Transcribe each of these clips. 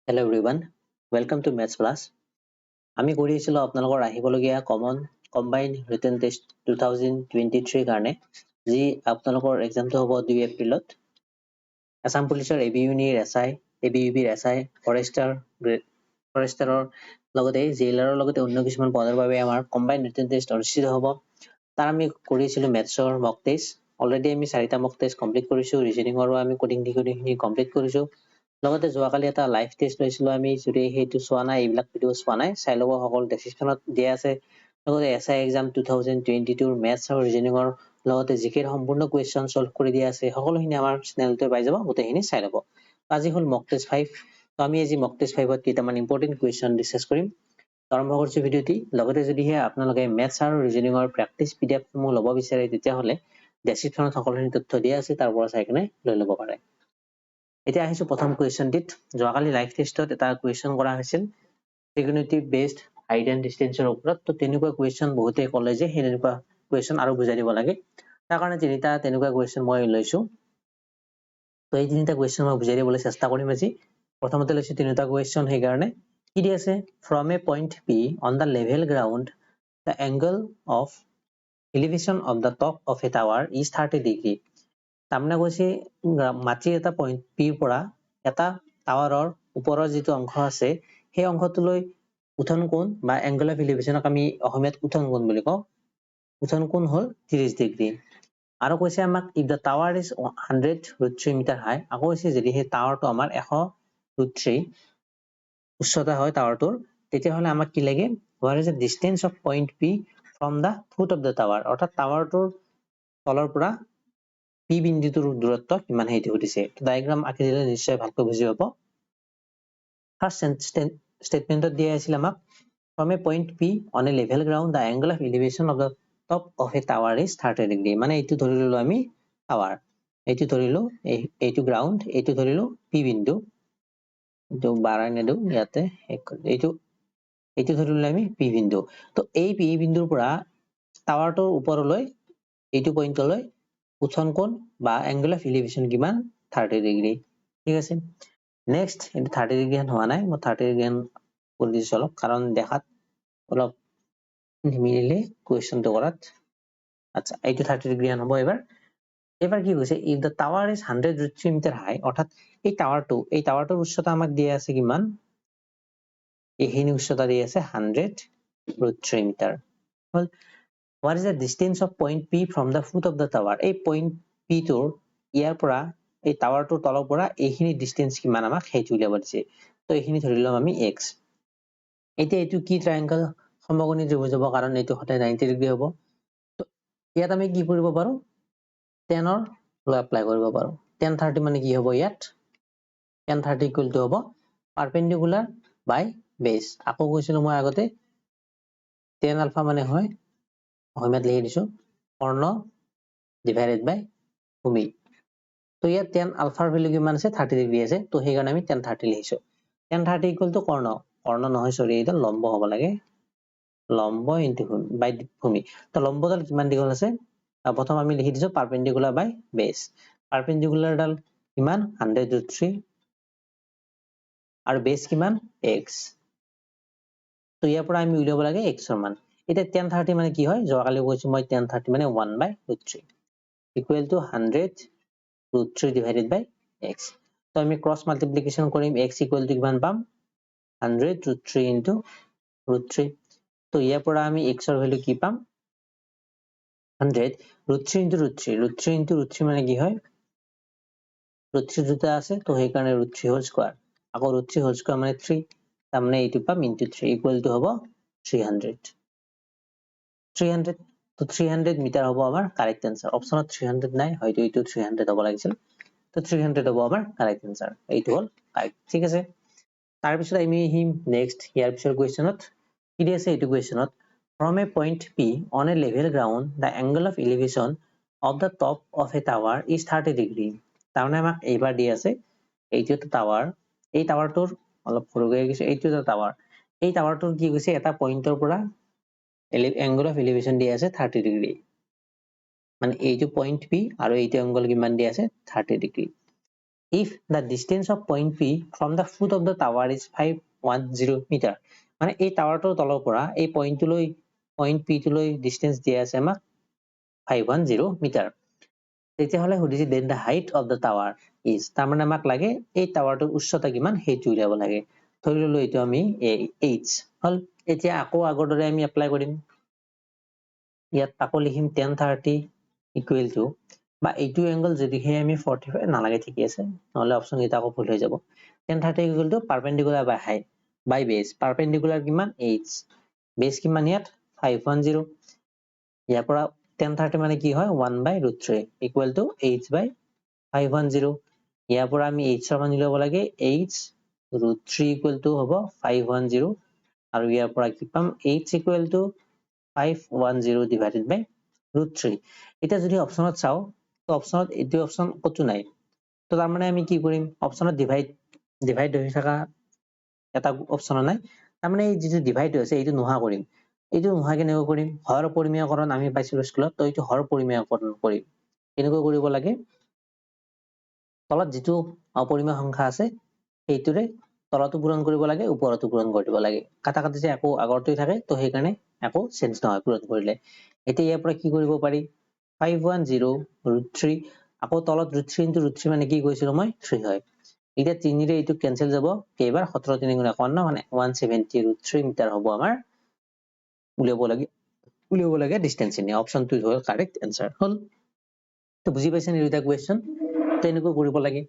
Hello everyone, welcome to Maths Plus. আমি কৰি আছিলোঁ আপোনালোকৰ আহিবলগীয়া common combined written test 2023ৰ কাৰণে, যি আপোনালোকৰ এক্সামটো হ'ব 2 এপ্ৰিলত। আছাম পুলিচৰ এ বি ইউনিৰ S I, A B U বিৰ এছ I, Forester, ফৰেষ্টাৰৰ লগতে জেইলাৰৰ লগতে অন্য কিছুমান পদৰ বাবে আমাৰ কম্বাইন ৰিটেন টেষ্ট অনুষ্ঠিত হ'ব। তাৰ আমি কৰিছিলোঁ মেথছৰ মক টেষ্ট। অলৰেডি আমি চাৰিটা মক টেষ্ট কমপ্লিট কৰিছোঁ। ৰিজনিঙৰো আমি কোডিং ডিকোডিংখিনি কমপ্লিট কৰিছোঁ। লগতে যোৱাকালি এটা লাইভ টেষ্ট লৈছিলোঁ আমি। যদি সেইটো চোৱা নাই, এইবিলাক ভিডিঅ' চোৱা নাই, চাই ল'ব। সকলো ডেছক্ৰিপশ্যনত দিয়া আছে। লগতে SI exam 2022ৰ maths আৰু ৰিজনিঙৰ লগতে জি কেৰ সম্পূৰ্ণ কুৱেশ্যন চল্ভ কৰি দিয়া আছে। সকলোখিনি আমাৰ চেনেলটোৱে পাই যাব, গোটেইখিনি চাই ল'ব। আজি হ'ল মক টেষ্ট 5। তো আমি আজি মক টেষ্ট 5ত কেইটামান ইম্পৰ্টেণ্ট কুৱেশ্যন ডিছকাছ কৰিম। আৰম্ভ কৰিছোঁ ভিডিঅ'টি। লগতে যদিহে আপোনালোকে মেথছ আৰু ৰিজনিঙৰ প্ৰেক্টিচ পিডিএফসমূহ ল'ব বিচাৰে, তেতিয়াহ'লে ডেছক্ৰিপশ্যনত সকলোখিনি তথ্য দিয়া আছে, তাৰ পৰা চাই কেনে লৈ ল'ব পাৰে। এতিয়া আহিছো প্ৰথম কুৱেশ্যনটিত। যোৱাকালি লাইভ টেষ্টত এটা কুৱেশ্যন কৰা হৈছিল ট্ৰিগোনোমেট্ৰি বেছড হাইট এণ্ড ডিষ্টেঞ্চৰ ওপৰত। তো তেনেকুৱা কুৱেশ্যন বহুতে ক'লে যে সেই তেনেকুৱা কুৱেশ্যন আৰু বুজাই দিব লাগে। তাৰ কাৰণে তিনিটা তেনেকুৱা কুৱেশ্যন মই লৈছো। তো এই তিনিটা কুৱেশ্যন মই বুজাই দিবলৈ চেষ্টা কৰিম আজি। প্ৰথমতে লৈছো তিনিটা কুৱেশ্যন সেইকাৰণে। কি দি আছে? From a point P on the level ground, the angle of elevation of the top of a tower is 30 degree. তাৰমানে কৈছে, মাটিৰ এটা পইণ্ট পিৰ পৰা এটা টাৱাৰৰ ওপৰৰ যিটো অংশ আছে, সেই অংশটোলৈ উঠন কোণ বা এংগল অফ ইলিভেশ্যনক আমি অসমীয়াত উঠন কোণ বুলি কওঁ, উঠন কোণ হ'ল 30 ডিগ্ৰী। আৰু কৈছে আমাক, if the tower is 100√3 meter high, আকৌ কৈছে যদি সেই টাৱাৰটো আমাৰ 100 ৰুট থ্ৰী উচ্চতা হয় টাৱাৰটোৰ, তেতিয়াহ'লে আমাক কি লাগে? What is the distance of point P from the foot of the tower? অৰ্থাৎ টাৱাৰটোৰ তলৰ পৰা পি বিন্দুটোৰ দূৰত্ব কিমান, সেইটো সুধিছে। ডায়েগ্ৰাম আঁকি দিলে নিশ্চয় ভালকৈ বুজি পাব। ফাৰ্ষ্ট ষ্টেটমেণ্টত দিয়া আছিল আমাক, from a point P on a level ground, the angle of elevation of the top of a tower is 30 degree. মানে এইটো ধৰি ললো আমি টাৱাৰ, এইটো ধৰিলো এইটো গ্ৰাউণ্ড, এইটো ধৰিলো পি বিন্দু। এইটো বাঢ়াই নিদিওঁ ইয়াতে। এইটো ধৰিলো আমি পি বিন্দু। তো এই পি বিন্দুৰ পৰা টাৱাৰটোৰ ওপৰলৈ, এইটো পইণ্টলৈ উঠন কোণ বা এংগল অফ ইলিভেশ্যন কিমান? 30 ডিগ্ৰী। ঠিক আছে। নেক্সট, এইটো 30 ডিগ্ৰী হোৱা নাই, মই 30 ডিগ্ৰী কৰি দিছো অলপ, কাৰণ দেখাত অলপ নিমিলিলে কুৱেশ্যনটো কৰাত। আচ্ছা, এইটো 30 ডিগ্ৰী হ'ব। এইবাৰ কি কৈছে? If the tower is 100√3 meter high, অৰ্থাৎ এই টাৱাৰটোৰ উচ্চতা আমাক দিয়া আছে কিমান? এইখিনি উচ্চতা দিয়া আছে 100√3 মিটাৰ হ'ল। What is the distance of point P from the foot of the tower? এই পইণ্ট পি টোৰ ইয়াৰ পৰা, এই টাৱাৰটোৰ তলৰ পৰা এইখিনি ডিষ্টেঞ্চ কিমান, আমাক সেইটো উলিয়াব দিছে। তো এইখিনি ধৰি ল'ম আমি এক্স। এতিয়া এইটো কি ট্ৰাইংগল? সমকোণী ত্ৰিভুজ হ'ব, কাৰণ এইটো সদায় 90 ডিগ্ৰী হ'ব। তো ইয়াত আমি কি কৰিব পাৰো? টেনৰ ল এপ্লাই কৰিব পাৰো। টেন 30 মানে কি হ'ব ইয়াত? টেন 30 ইকুৱেল টু হ'ব পাৰপেণ্ডিকুলাৰ বাই বেছ। আকৌ কৈছিলো মই আগতে, টেন আলফা মানে হয়, অসমীয়াত লিখি দিছো, কৰ্ণ ডিভাইডেড বাই ভূমি। তো ইয়াত টেন আলফাৰ ভেলু কিমান আছে? 30 ডিগ্ৰী আছে। তো সেইকাৰণে আমি টেন 30 লিখিছো। টেন 30 ইকুৱেল টু কৰ্ণ, কৰ্ণ নহয়, চৰি, এইডাল লম্ব হ'ব লাগে, লম্ব ইনটু বাই ভূমি। তো লম্বডাল কিমান দীঘল আছে? প্ৰথম আমি লিখি দিছো পাৰপেণ্ডিকুলাৰ বাই বেছ। পাৰপেণ্ডিকুলাৰডাল কিমান? 100√3। আৰু বেছ কিমান? এক্স। তো ইয়াৰ পৰা আমি উলিয়াব লাগে এক্সৰ মান। এতিয়া টেন 30 মানে কি হয়? যোৱাকালি কৈছো মই, টেন 30 মানে one by root three equal to 100√3 divided by x. তো আমি ক্ৰছ মাল্টিপ্লিকেশ্যন কৰিম। এক্স ইকুৱেল টু কিমান পাম? 100√3 into root three. তো ইয়াৰ পৰা আমি এক্সৰ ভেলু কি পাম? 100 √3 into root three. Root three into root three মানে কি হয়? ৰুট থ্ৰী দুটা আছে, তো সেইকাৰণে ৰুট থ্ৰী হোল স্কোৱাৰ। আকৌ ৰুট থ্ৰী হোল স্কোৱাৰ মানে থ্ৰী। তাৰমানে এইটো পাম ইনটু থ্ৰী ইকুৱেল টু হ'ব 300। 300। তো 300 মিটাৰ হ'ব আমাৰ কাৰেক্ট এনচাৰ। অপশ্যনত 300 নাই, হয়তো এইটো 300 হ'ব লাগিছিল। তো 300 হ'ব আমাৰ কাৰেক্ট এনচাৰ। এইটো হ'ল কাৰেক্ট। ঠিক আছে। তাৰপিছত আমি আহিম নেক্সট। ইয়াৰ পিছৰ কুৱেশ্যনত কি দি আছে? এইটো কুৱেশ্যনত, from a point P on a level ground, the angle of elevation of the top of a tower is 30 degree. তাৰমানে আমাক এইবাৰ দি আছে, এইটো এটা টাৱাৰ, এই টাৱাৰটোৰ অলপ সৰুকৈ গৈছে, এইটো এটা টাৱাৰ। এই টাৱাৰটোৰ কি কৈছে? এটা পইণ্টৰ পৰা এংগল অফ এলিভেশ্যন দি আছে 30 ডিগ্ৰী। মানে এইটো পইণ্ট পি আৰু এইটো এংগল কিমান দি আছে? 30 degree. If the distance of point P from the foot of the tower is 510 meter, মানে এই টাৱাৰটোৰ তলৰ পৰা এই পইণ্টটোলৈ, পইণ্ট পিটোলৈ ডিষ্টেঞ্চ দিয়া আছে আমাক 510 মিটাৰ, তেতিয়াহ'লে সুধিছে then the height of the tower is, তাৰমানে আমাক লাগে এই টাৱাৰটোৰ উচ্চতা কিমান সেইটো উলিয়াব লাগে। ধৰি ললো এইটো আমি এইচ হ'ল। এতিয়া আকৌ আগৰ দৰে আমি এপ্লাই কৰিম, ইয়াত আকৌ লিখিম টেন থাৰ্টি ইকুৱেল টু, বা এইটো এংগল যদিহে আমি 45 নালাগে, ঠিকে আছে, নহ'লে অপশ্যন কেইটা আকৌ ভুল হৈ যাব। Tan 30 equal to perpendicular by height by base, perpendicular কিমান এইচ, বেছ কিমান ইয়াত 510, ইয়াৰ পৰা টেন থাৰ্টি মানে কি হয় 1 by root 3 equal to h by 510। ইয়াৰ পৰা আমি এইচৰ মান উলিয়াব লাগে, H root three equal to হ'ব 510, আৰু ইয়াৰ পৰা কি পাম h equal to 510 divided by root 3। এতিয়া যদি অপশ্যনত চাওঁ তো অপশ্যনত এইটো অপশ্যন ক'তো নাই, তো তাৰমানে আমি কি কৰিম, অপশ্যনত ডিভাইড হৈ থকা এটা অপশ্যনো নাই, তাৰমানে এই যিটো ডিভাইড হৈছে এইটো নোহোৱা কৰিম। এইটো নোহোৱা কেনেকৈ কৰিম, হৰ পৰিমেয়কৰণ আমি পাইছিলো স্কুলত, তো এইটো হৰ পৰিমেয়কৰণ কৰিম। কেনেকৈ কৰিব লাগে, তলত যিটো অপৰিমেয় সংখ্যা আছে সেইটোৰে তলতো পূৰণ কৰিব লাগে, ওপৰতো পূৰণ কৰি দিব লাগে, কাটা কাটি যে আকৌ আগৰটোৱে থাকে, তো সেইকাৰণে একো চেঞ্জ নহয় পূৰণ কৰিলে। এতিয়া ইয়াৰ পৰা কি কৰিব পাৰি, 510 ৰুট থ্ৰী, আকৌ তলত root three into root three মানে কি কৈছিলো মই থ্ৰী হয়। এতিয়া তিনিৰে এইটো কেঞ্চেল যাব, কেইবাৰ 17 তিনি গুণ 51, মানে 170 ৰুট থ্ৰী মিটাৰ হ'ব আমাৰ উলিয়াব লাগে ডিষ্টেঞ্চখিনি। অপশ্যন টু হ'ল কাৰেক্ট এনচাৰ হ'ল। তো বুজি পাইছে নে দুটা কুৱেশ্যন, তেনেকৈ কৰিব লাগে।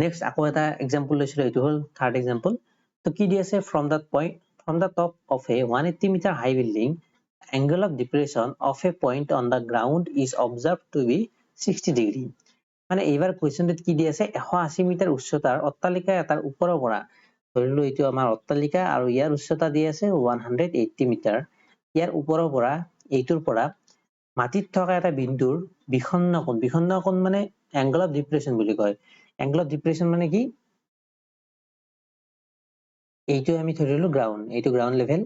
নেক্সট আকৌ এটা এক্সাম্পল লৈছিলো, এইটো হ'ল থাৰ্ড এক্সাম্পল। তো কি দি আছে, from the point, from the top of a 180 meter high building, angle of depression of a point on the ground is observed to be 60 degree। মানে এইবাৰ কুৱেশ্যনটোত কি দি আছে, 180 মিটাৰ উচ্চতাৰ অট্টালিকা এটাৰ ওপৰৰ পৰা, ধৰিলো এইটো আমাৰ অট্টালিকা আৰু ইয়াৰ উচ্চতা দি আছে 180 মিটাৰ, ইয়াৰ ওপৰৰ পৰা এইটোৰ পৰা মাটিত থকা এটা বিন্দুৰ বিষণ্ণ কোণ, বিষণ্ণ কোণ মানে এংগল অফ ডিপ্ৰেছন বুলি কয়। এংগল অফ ডিপ্ৰেছন মানে কি, এইটো আমি ধৰিলো গ্ৰাউণ্ড, এইটো গ্ৰাউণ্ড লেভেল,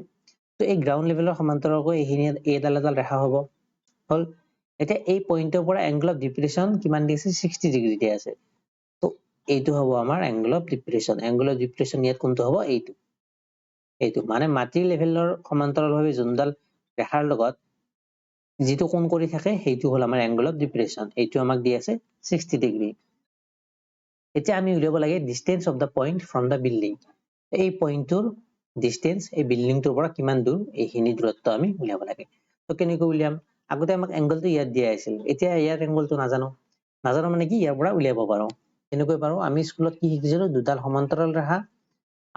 তো এই গ্ৰাউণ্ড লেভেলৰ সমান্তৰালকৈ এইখিনি এইডাল এডাল ৰেখা হ'ব হ'ল। এতিয়া এই পইণ্টৰ পৰা এংগল অফ ডিপ্ৰেছন কিমান দি আছে, 60 ডিগ্ৰী দিয়া আছে, তো এইটো হ'ব আমাৰ angle of depression. Angle of depression ইয়াত কোনটো হ'ব, এইটো, এইটো মানে মাটিৰ লেভেলৰ সমান্তৰালভাৱে যোনডাল ৰেখাৰ লগত যিটো কোণ কৰি থাকে সেইটো হ'ল আমাৰ এংগল অফ ডিপ্ৰেছন, এইটো আমাক দি আছে 60 ডিগ্ৰী। এতিয়া আমি উলিয়াব লাগে distance of the point from the building, এই পইণ্টটোৰ ডিষ্টেঞ্চ এই বিল্ডিংটোৰ পৰা কিমান দূৰ, এইখিনি দূৰত্ব আমি উলিয়াব লাগে। তো কেনেকৈ উলিয়াম, আগতে আমাক এংগলটো ইয়াত দিয়া আছিল, এতিয়া ইয়াৰ এংগলটো নাজানো, নাজানো মানে কি ইয়াৰ পৰা উলিয়াব পাৰো। কেনেকৈ পাৰো, আমি স্কুলত কি শিকিছিলো, দুডাল সমান্তৰাল ৰেখা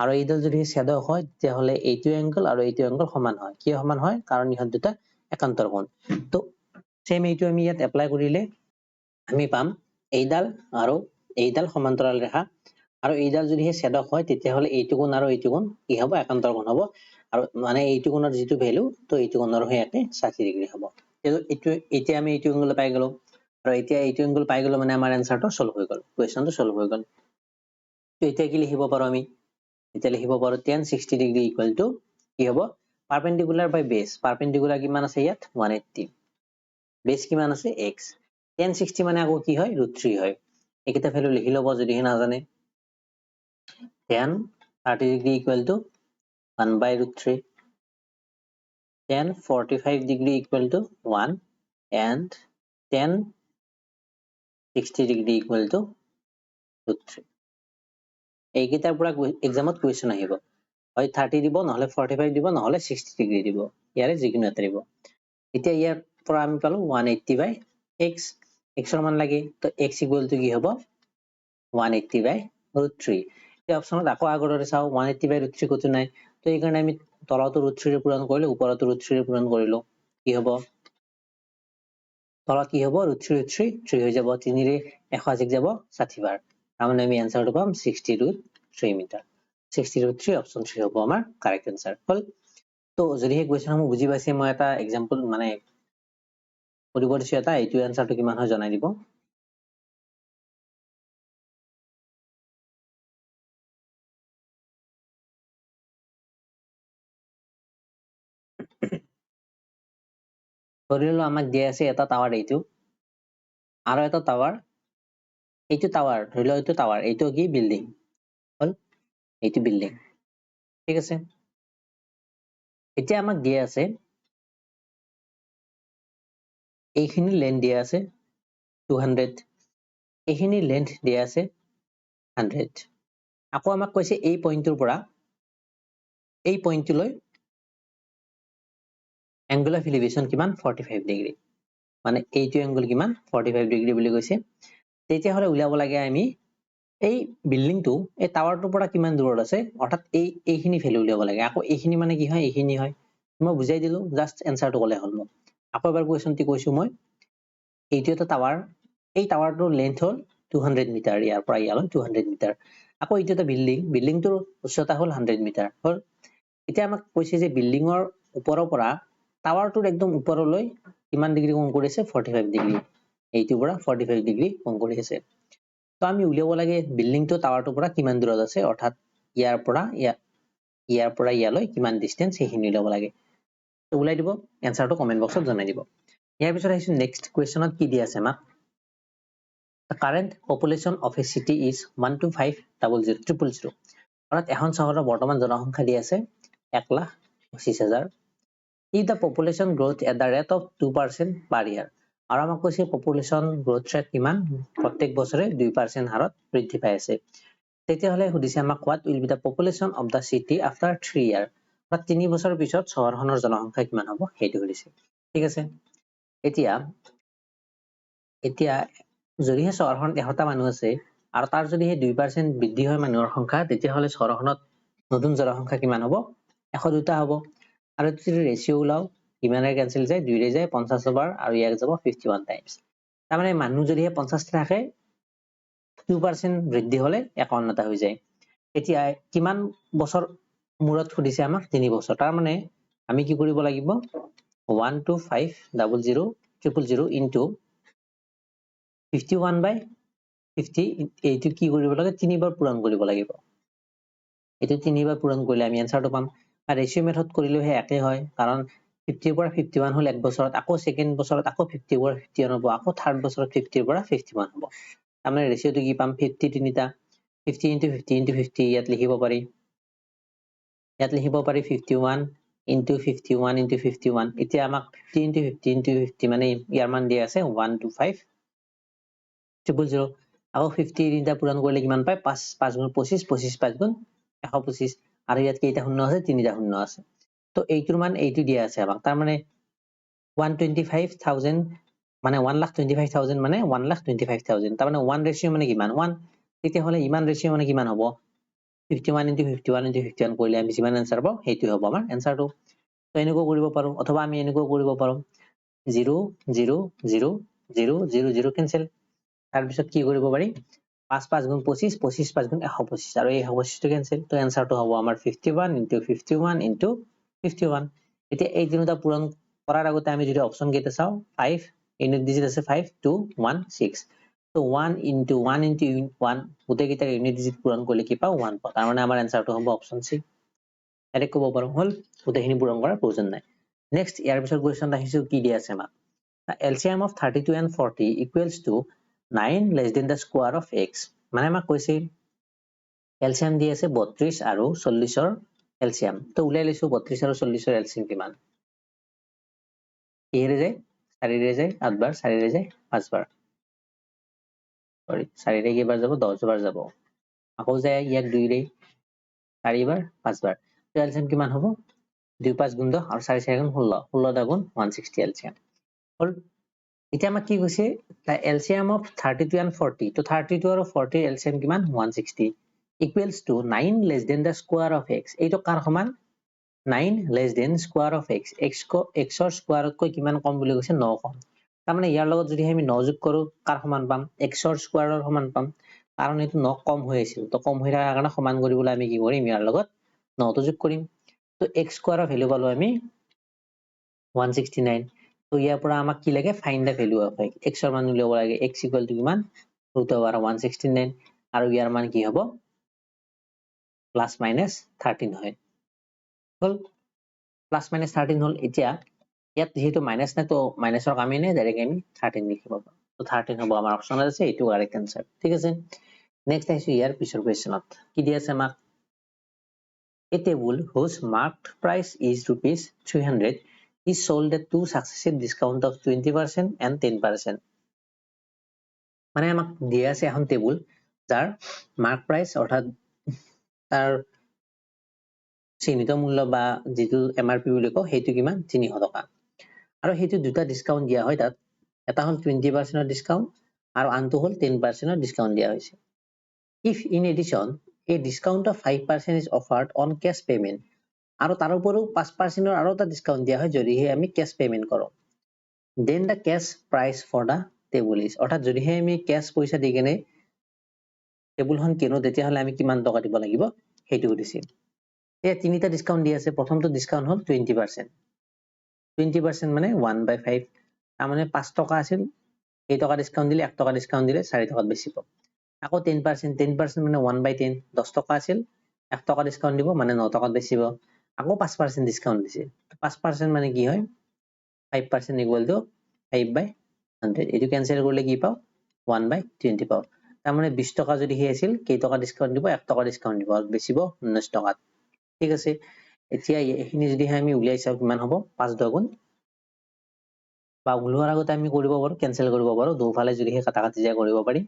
আৰু এইডাল যদি ছেদক হয় তেতিয়াহ'লে এইটো এংগল আৰু এইটো এংগল সমান হয়। কিয় সমান হয়, কাৰণ ইহঁত দুটা একান্তৰ কোণ। তো চেম এইটো আমি ইয়াত এপ্লাই কৰিলে আমি পাম এইডাল আৰু এইডাল সমান্তৰাল ৰেখা, আৰু এইডাল যদিহে ছেদক হয় তেতিয়াহ'লে এইটো কোণ আৰু এইটো কোণ কি হ'ব, একান্তৰ কোণ হ'ব, আৰু মানে এইটো কোণৰ যিটো ভেলু তো এইটো কোণৰ সেই একে 60 ডিগ্ৰী হ'ব। এইটো এতিয়া আমি এইটো এংগল পাই গ'লো, আৰু এতিয়া এইটো এংগল পাই গ'লো মানে আমাৰ এনচাৰটো সলভ হৈ গ'ল, কুৱেশ্যনটো সলভ হৈ গ'ল। তো এতিয়া কি লিখিব পাৰো আমি, এতিয়া লিখিব পাৰো tan 60 degree equal to কি হ'ব, পাৰপেণ্ডিকুলাৰ বাই বেছ, পাৰপেণ্ডিকুলাৰ কিমান আছে ইয়াত 180, বেছ কিমান আছে এক্স, টেন 60 মানে আকৌ কি হয় ৰুট থ্ৰী হয়। এইকেইটা ভেলু লিখি ল'ব যদিহে নাজানে। Tan 30 degree equal to 1 by root 3, tan 45 degree equal to 1, and tan 60 degree equal to root 3। এইকেইটাৰ পৰা এক্সামত কুৱেশ্যন আহিব, হয় 30 দিব, নহ'লে 45 দিব, নহ'লে 60 ডিগ্ৰী দিব, ইয়াৰে যিকোনো এটা দিব। এতিয়া ইয়াৰ পৰা আমি পালো 180 বাই এক্স, এক্সৰ মান লাগে, তো এক্স ইকুৱেল টু কি হ'ব 180 বাই ৰুট থ্ৰী। এই অপশ্যনত আকৌ আগৰ দৰে চাওঁ 180 বাই ৰুট থ্ৰী ক'তো নাই, তো এইকাৰণে আমি তলতো ৰুট থ্ৰীৰে পূৰণ কৰিলো, ওপৰতো ৰুট থ্ৰীৰে পূৰণ কৰিলো, কি হ'ব তলত কি হ'ব root three root three three হৈ যাব, তিনিৰে 180 যাব 60 বাৰ, তাৰমানে আমি এনচাৰটো পাম 60 root 3 metre, 60 root 3 option 3 হ'ব আমাৰ কাৰেক্ট এনচাৰ হ'ল। তো যদি সেই কুৱেশ্যনসমূহ বুজি পাইছে, মই এটা এক্সাম্পল মানে কৰিব দিছো এটা, এইটো এনচাৰটো কিমান হয় জনাই দিব। ধৰি ললো আমাক দিয়া আছে এটা টাৱাৰ এইটো, আৰু এটা টাৱাৰ এইটো টাৱাৰ, ধৰি লওক এইটো টাৱাৰ, এইটো কি বিল্ডিং হ'ল, এইটো বিল্ডিং, ঠিক আছে। এতিয়া আমাক দিয়া আছে এইখিনি লেন্থ দিয়া আছে 200, এইখিনি লেন্থ দিয়া আছে 100। আকৌ আমাক কৈছে এই পইণ্টটোৰ পৰা এই পইণ্টটোলৈ এংগল অফ এলিভেশ্যন কিমান, 45 ডিগ্ৰী, মানে এইটো এংগল কিমান, 45 ডিগ্ৰী বুলি কৈছে। তেতিয়াহ'লে উলিয়াব লাগে আমি এই বিল্ডিংটো এই টাৱাৰটোৰ পৰা কিমান দূৰত আছে, অৰ্থাৎ এইখিনি ভেলু উলিয়াব লাগে। আকৌ এইখিনি মানে কি হয়, এইখিনি হয়। মই বুজাই দিলো, জাষ্ট এনচাৰটো ক'লে হ'ল মোক। আকৌ এবাৰ কুৱেশ্যনটি কৈছো মই, এইটো এটা টাৱাৰ, এই টাৱাৰটোৰ লেন্থ হ'ল 200 মিটাৰ, ইয়াৰ পৰা ইয়ালৈ 200 মিটাৰ। আকৌ এইটো এটা বিল্ডিং, বিল্ডিংটোৰ উচ্চতা হ'ল 100 মিটাৰ হ'ল। এতিয়া আমাক কৈছে যে বিল্ডিঙৰ ওপৰৰ পৰা টাৱাৰটোৰ একদম ওপৰলৈ কিমান ডিগ্ৰী কোণ কৰিছে, 45 ডিগ্ৰী, এইটোৰ পৰা 45 ডিগ্ৰী কোণ কৰি আছে। তো আমি উলিয়াব লাগে বিল্ডিংটো টাৱাৰটোৰ পৰা কিমান দূৰত আছে, অৰ্থাৎ ইয়াৰ পৰা ইয়ালৈ কিমান ডিষ্টেঞ্চ, সেইখিনি উলিয়াব লাগে। তো ওলাই দিব, এনচাৰটো কমেণ্ট বক্সত জনাই দিব। ইয়াৰ পিছত আহিছো নেক্সট কুৱেশ্যনত কি দি আছে আমাক, The current population of a city is 125,000,000, অৰ্থাৎ এখন চহৰৰ বৰ্তমান জনসংখ্যা দি আছে 1,25,000। If the population growth at the rate of 2% per year, আৰু আমাক কৈছে population growth rate কিমান, প্ৰত্যেক বছৰে 2% হাৰত বৃদ্ধি পাই আছে। তেতিয়াহ'লে সুধিছে আমাক what will be the population of the city after 3 year, অৰ্থাৎ 3 বছৰৰ পিছত চহৰখনৰ জনসংখ্যা কিমান হ'ব সেইটো সুধিছে, ঠিক আছে। এতিয়া যদিহে চহৰখনত 100টা মানুহ আছে আৰু তাৰ যদিহে 2% বৃদ্ধি হয় মানুহৰ সংখ্যা, তেতিয়াহ'লে চহৰখনত নতুন জনসংখ্যা কিমান হ'ব, 102টা হ'ব। আৰু যদি ৰেচিঅ' ওলাও, কিমানেৰে কেঞ্চেল যায়, 2ৰে যায় 50 বাৰ আৰু ইয়াক যাব 51 টাইমছ। তাৰমানে মানুহ যদিহে 50টা থাকে, 2% বৃদ্ধি হ'লে 51টা হৈ যায়। এতিয়া কিমান বছৰ মূৰত সুধিছে আমাক, 3 বছৰ। তাৰমানে আমি কি কৰিব লাগিব, 125,000,000 into 51 by 50, এইটো কি কৰিব লাগে, তিনিবাৰ পূৰণ কৰিব লাগিব। এইটো তিনিবাৰ পূৰণ কৰিলে আমি এনচাৰটো পাম। আৰু ৰেচিঅ' মেথড কৰিলেও সেই একে হয়, কাৰণ 50ৰ পৰা 51 হ'ল এক বছৰত, আকৌ ছেকেণ্ড বছৰত আকৌ 50ৰ পৰা 51 হ'ব, আকৌ থাৰ্ড বছৰত 50ৰ পৰা 51 হ'ব। তাৰমানে ৰেচিঅ'টো কি পাম, 50 তিনিটা, 50 into 50 into 50, ইয়াত লিখিব পাৰি, ইয়াত লিখিব পাৰি 51 into 51 into 51। এতিয়া আমাক 50 into 50 into 50 মানে ইয়াৰ মান দিয়া আছে 125,000। আকৌ 50 তিনিটা পূৰণ কৰিলে কিমান পায়, 5, 5 গুণ 25, 25 5 গুণ 125। আৰু ইয়াত কেইটা শূন্য আছে, তিনিটা শূন্য আছে। তো এইটোৰ মান এইটো দিয়া আছে আমাক, তাৰমানে 125,000 মানে 1,25,000 মানে 1,25,000, তাৰমানে 1 ৰেচিঅ' মানে কিমান, 1। তেতিয়াহ'লে ইমান ৰেচিঅ' মানে কিমান হ'ব, 51 into 51 into 51 কৰিলে আমি যিমান এনচাৰ পাওঁ সেইটোৱে হ'ব আমাৰ এনচাৰটো। তো এনেকুৱাও কৰিব পাৰো, অথবা আমি এনেকুৱাও কৰিব পাৰো, 0 0 0 0 0 0 কেঞ্চেল। তাৰপিছত কি কৰিব পাৰি, 5 5 গুণ 25, 25 5 গুণ 125, আৰু এই 125টো কেঞ্চেল। তো এনচাৰটো হ'ব আমাৰ 51 into 51 into 51। এতিয়া এই তিনিটা পূৰণ কৰাৰ আগতে আমি যদি অপশ্যন কেইটা চাওঁ, 5 ইউনিট ডিজিট আছে 5 2 1 6, তো 1 into 1 into 1 গোটেইকেইটাৰ ইউনিট ডিজিট পূৰণ কৰিলে কি পাওঁ, 1 পাওঁ। তাৰমানে আমাৰ এনচাৰটো হ'ব অপশ্যন চি। ডাইৰেক্ট ক'ব পাৰোঁ, হ'ল, গোটেইখিনি পূৰণ কৰাৰ প্ৰয়োজন নাই। নেক্সট ইয়াৰ পিছত কুৱেশ্যন আহিছো, কি দিয়া আছে আমাক, LCM of 32 and 40 equals to 9 less than the square of x। মানে আমাক কৈছে LCM দি আছে 32 আৰু 40ৰ LCM। তো উলিয়াই লৈছো 32 আৰু 40ৰ LCM কিমান, কিহেৰে যায়, চাৰিৰে যায় 8 বাৰ, চাৰিৰে যায় 5 বাৰ, সৰি চাৰিৰে কেইবাৰ যাব, 10 বাৰ যাব, আকৌ যায় ইয়াক 2ৰে 4 বাৰ 5 বাৰ। তো LCM কিমান হ'ব, 2 5 গুণ 10 আৰু 4 4 গুণ 16, 16 গুণ 160 LCM হ'ল। এতিয়া আমাক কি কৈছে, LCM of 32 and 40, তো 32 আৰু 40 LCM কিমান, 160 equals to 9 less than the square of x। এইটো কাৰ সমান, 9 less than square of x, x x ৰ স্কোৱাৰতকৈ কিমান কম বুলি কৈছে, 9 কম। তাৰমানে ইয়াৰ লগত যদি আমি 9 যোগ কৰো কাৰ সমান পাম, x ৰ স্কোৱাৰৰ সমান পাম, কাৰণ এইটো 9 কম হৈ আছিল। তো কম হৈ থকাৰ কাৰণে সমান কৰিবলৈ আমি কি কৰিম, ইয়াৰ লগত 9টো যোগ কৰিম। তো x স্কোৱাৰৰ ভেলু পালো আমি 169। তো ইয়াৰ পৰা আমাক কি লাগে, find the value of x, x ৰ মান উলিয়াব লাগে। x equal to কিমান, root over 169, আৰু ইয়াৰ মান কি হ'ব, প্লাছ মাইনাছ 13 হয়, হ'ল, প্লাছ মাইনাছ 13 হ'ল। এতিয়া ইয়াত যিহেতু মাইনাছ নাই, তো মাইনাছৰ কামেই নাই, ডাইৰেক্ট আমি 13 লিখিব পাৰোঁ। 13 হ'ব আমাৰ অপশ্যনত আছে, এইটো কাৰেক্ট এনচাৰ। ঠিক আছে, নেক্সট আহিছো ইয়াৰ পিছৰ কুৱেশ্যনত। কি দি আছে আমাক? A table whose marked price is rupees 300 is sold at two successive discount of 20% and 10%. মানে আমাক দিয়া আছে এখন টেবুল, যাৰ মাৰ্ক প্ৰাইচ, অৰ্থাৎ তাৰ চিহ্নিত মূল্য বা যিটো MRP বুলি কওঁ, সেইটো কিমান? 300 টকা। আৰু সেইটো দুটা ডিছকাউণ্ট দিয়া হয় তাত। এটা হ'ল 20%ৰ ডিছকাউণ্ট আৰু আনটো হ'ল 10%ৰ ডিছকাউণ্ট দিয়া হৈছে। If in addition a discount of 5% is offered on cash payment, আৰু তাৰ উপৰিও 5%ৰ আৰু এটা ডিছকাউণ্ট দিয়া হয় যদিহে আমি কেছ পে'মেণ্ট কৰোঁ, then the cash price for the table is? অৰ্থাৎ যদিহে আমি কেছ পইচা দি কেনে টেবুলখন কিনো, তেতিয়াহ'লে আমি কিমান টকা দিব লাগিব, সেইটো সুধিছিল। এতিয়া তিনিটা ডিছকাউণ্ট দি আছে। প্ৰথমটো ডিছকাউণ্ট হ'ল 20%। 20% মানে 1/5। তাৰমানে 5 টকা আছিল, কেইটকা ডিছকাউণ্ট দিলে? 1 টকা ডিছকাউণ্ট দিলে, 4 টকাত বেচিব। আকৌ 10%। 10% মানে 1/10। 10 টকা আছিল, 1 টকা ডিছকাউণ্ট দিব, মানে 9 টকাত বেচিব। আকৌ 5% ডিছকাউণ্ট দিছে। 5% মানে কি হয়? 5% equal to 5/100। এইটো কেঞ্চেল কৰিলে কি পাওঁ? 1/20 পাওঁ। তাৰমানে 20 টকা যদি সি আছিল, কেইটকা ডিছকাউণ্ট দিব? 1 টকা ডিছকাউণ্ট দিব আৰু বেচিব 19 টকাত। ঠিক আছে, এতিয়া এইখিনি যদিহে আমি উলিয়াই চাওঁ, কিমান হ'ব? পাঁচ দহ গুণ বা ওলোৱাৰ আগতে আমি কৰিব পাৰোঁ, কেঞ্চেল কৰিব পাৰোঁ। দুফালে যদিহে কাটা কাটি যায়, কৰিব পাৰি।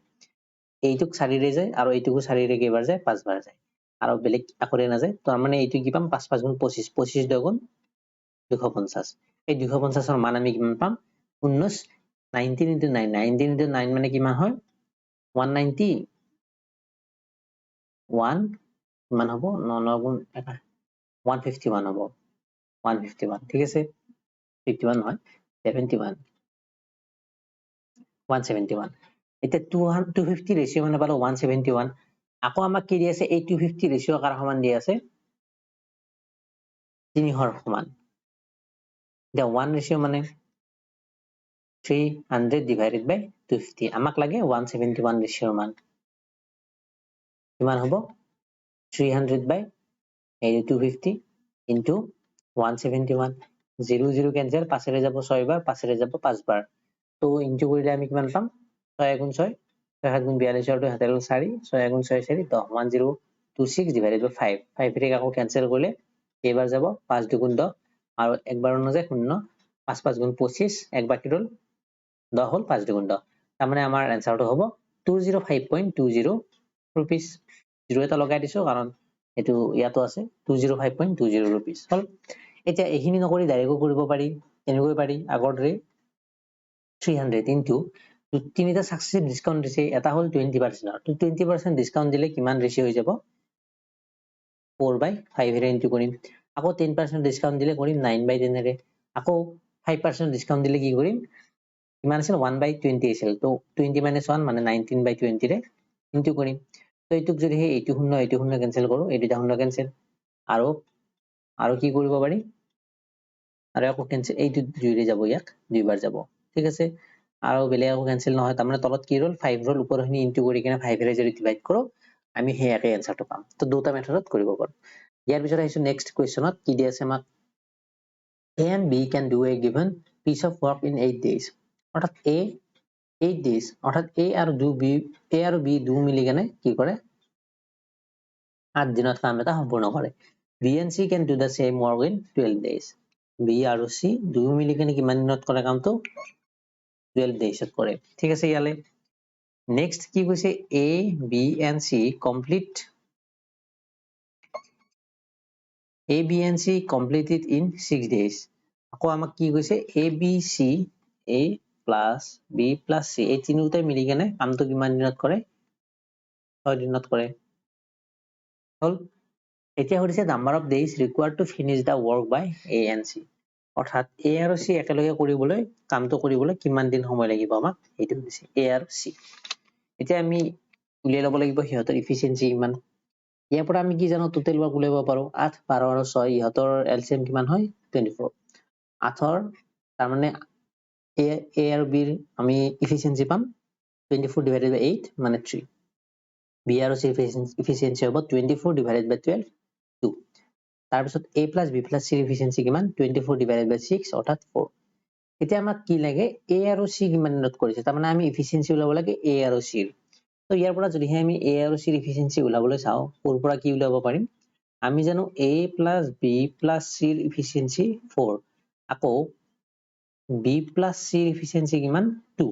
এইটোক চাৰিৰে যায় আৰু এইটোকো চাৰিৰে কেইবাৰ যায়? পাঁচবাৰ যায় আৰু বেলেগ একোৰে নাযায়। তাৰমানে এইটো কি পাম? পাঁচ পাঁচ গুণ 25, 25 দহ গুণ 250। এই 250ৰ মান আমি কিমান পাম? 19, 19 into 9। 19 into 9 মানে কিমান হয়? 191 কিমান হ'ব? ন ন গুণ 151 হ'ব, 151। ঠিক আছে, 51 নহয়, 71, 171। এতিয়া 250 ৰেচিঅ' মানে পালো 171। আকৌ আমাক কি দি আছে? এই 250 ৰেচিঅ' কাৰ সমান দি আছে? 300ৰ সমান। এতিয়া ওৱান ৰেচিঅ' মানে 300 divided by 250। আমাক লাগে 171 ৰেচিঅ'ৰ মান কিমান হ'ব? 300 বাই এই 250 into 171। Zero zero cancel। পাঁচেৰে যাব ছয়বাৰ, পাঁচেৰে যাব পাঁচবাৰ। ত' ইনটু কৰিলে আমি কিমান পাম? ছয় এগুণ ছয়, ছয় সাত গুণ 42ৰ দুই, হাতে চাৰি, ছয় এগুণ ছয় চাৰি 10। 1026 divided by 5। ফাইভেৰে আকৌ কেঞ্চেল কৰিলে কেইবাৰ যাব? পাঁচ দুগুণ 10 আৰু একবাৰো নাযায়, শূন্য। পাঁচ পাঁচ গুণ 25, এক বাকী ৰ'ল, 10 হ'ল, পাঁচ দুগুণ 10। তাৰমানে আমাৰ এনচাৰটো হ'ব 205.20 rupees। Zero এটা লগাই দিছো, কাৰণ এইটো ইয়াতো আছে। 205.20 rupees হ'ল। এতিয়া এইখিনি নকৰি ডাইৰেক্টো কৰিব পাৰি, তেনেকৈ পাৰি আগৰ দৰে। 300 ইনটু তিনিটা ছাকচেছিভ ডিছকাউণ্ট দিছে। এটা হ'ল 20%ৰ। 20% ডিছকাউণ্ট দিলে কিমান ৰেচিঅ' হৈ যাব? 4/5ৰে ইনটু কৰিম। আকৌ 10% ডিছকাউণ্ট দিলে কৰিম 9/10ৰে। আকৌ 5% ডিছকাউণ্ট দিলে কি কৰিম? কিমান আছিল? 1/20 আছিল। ত' 20 মাইনাছ 1 মানে 19/20ৰে ইনটু কৰিম। ত' এইটোক যদি সেই এইটো শূন্য, এইটো শূন্য কেঞ্চেল কৰোঁ, এই দুটা শূন্য কেঞ্চেল। আৰু কি কৰিব পাৰি? আৰু আকৌ কেঞ্চেল, এইটো দুইৰে যাব, ইয়াক দুইবাৰ যাব। ঠিক আছে, আৰু বেলেগ একো কেঞ্চেল নহয়। তাৰমানে তলত কি ৰ'ল? 5 ৰ'ল। ওপৰখিনি ইনটু কৰি কিনে 5ৰে যদি ডিভাইড কৰোঁ, আমি সেই একে এনচাৰটো পাম। তো দুটা মেথডত কৰিব পাৰোঁ। ইয়াৰ পিছত আহিছো নেক্সট কুৱেশ্যনত। কি দি আছে আমাক? A and B can do a given piece of work in 8 days। অৰ্থাৎ A 8 days, অৰ্থাৎ A আৰু do B, A আৰু B দুয়ো মিলি কেনে কি কৰে? 8 দিনত কাম এটা সম্পূৰ্ণ কৰে। B and C can do the same work in 12 days। B আৰু C দুয়ো মিলি কেনে কিমান দিনত কৰে কামটো? 12 daysত কৰে। ঠিক আছে, ইয়ালে নেক্সট কি কৈছে? A, B and C complete A, B and C completed in 6 days। আকৌ আমাক কি কৈছে? A, B, C, A plus B plus C, এই তিনিওটাই মিলি কেনে কামটো কিমান দিনত কৰে? 6 দিনত কৰে। হ'ল। এতিয়া সুধিছে number of days required to finish the work by A and C। অৰ্থাৎ A আৰু C একেলগে কৰিবলৈ, কামটো কৰিবলৈ কিমান দিন সময় লাগিব আমাক, সেইটো সুধিছে। A আৰু C, এতিয়া আমি উলিয়াই ল'ব লাগিব সিহঁতৰ ইফিচিয়েঞ্চি কিমান। ইয়াৰ পৰা আমি কি জানো? টোটেল ৱৰ্ক উলিয়াব পাৰো। 8, 12 আৰু 6, ইহঁতৰ এলচিএম কিমান হয়? 24। আঠৰ, তাৰমানে এ আৰু বিৰ আমি ইফিচিয়েঞ্চি পাম 24 divided by 8, মানে 3। বি আৰু চি ইফিচিয়েঞ্চি হ'ব 24 divided by 12, 2। তাৰপিছত এ প্লাছ বি প্লাছ চিৰ ইফিচিয়েঞ্চি কিমান? 24 divided by 6, অৰ্থাৎ 4। এতিয়া আমাক কি লাগে? এ আৰু চি কিমান দিনত কৰিছে। তাৰমানে আমি ইফিচিয়েঞ্চি ওলাব লাগে এ আৰু চিৰ। তো ইয়াৰ পৰা যদিহে আমি এ আৰু চিৰ ইফিচিয়েঞ্চি ওলাবলৈ চাওঁ, ক'ৰ পৰা কি উলিয়াব পাৰিম? আমি জানো এ প্লাছ বি প্লাছ চিৰ ইফিচিয়েঞ্চি 4, আকৌ বি প্লাছ চিৰ ইফিচিয়েঞ্চি কিমান? 2।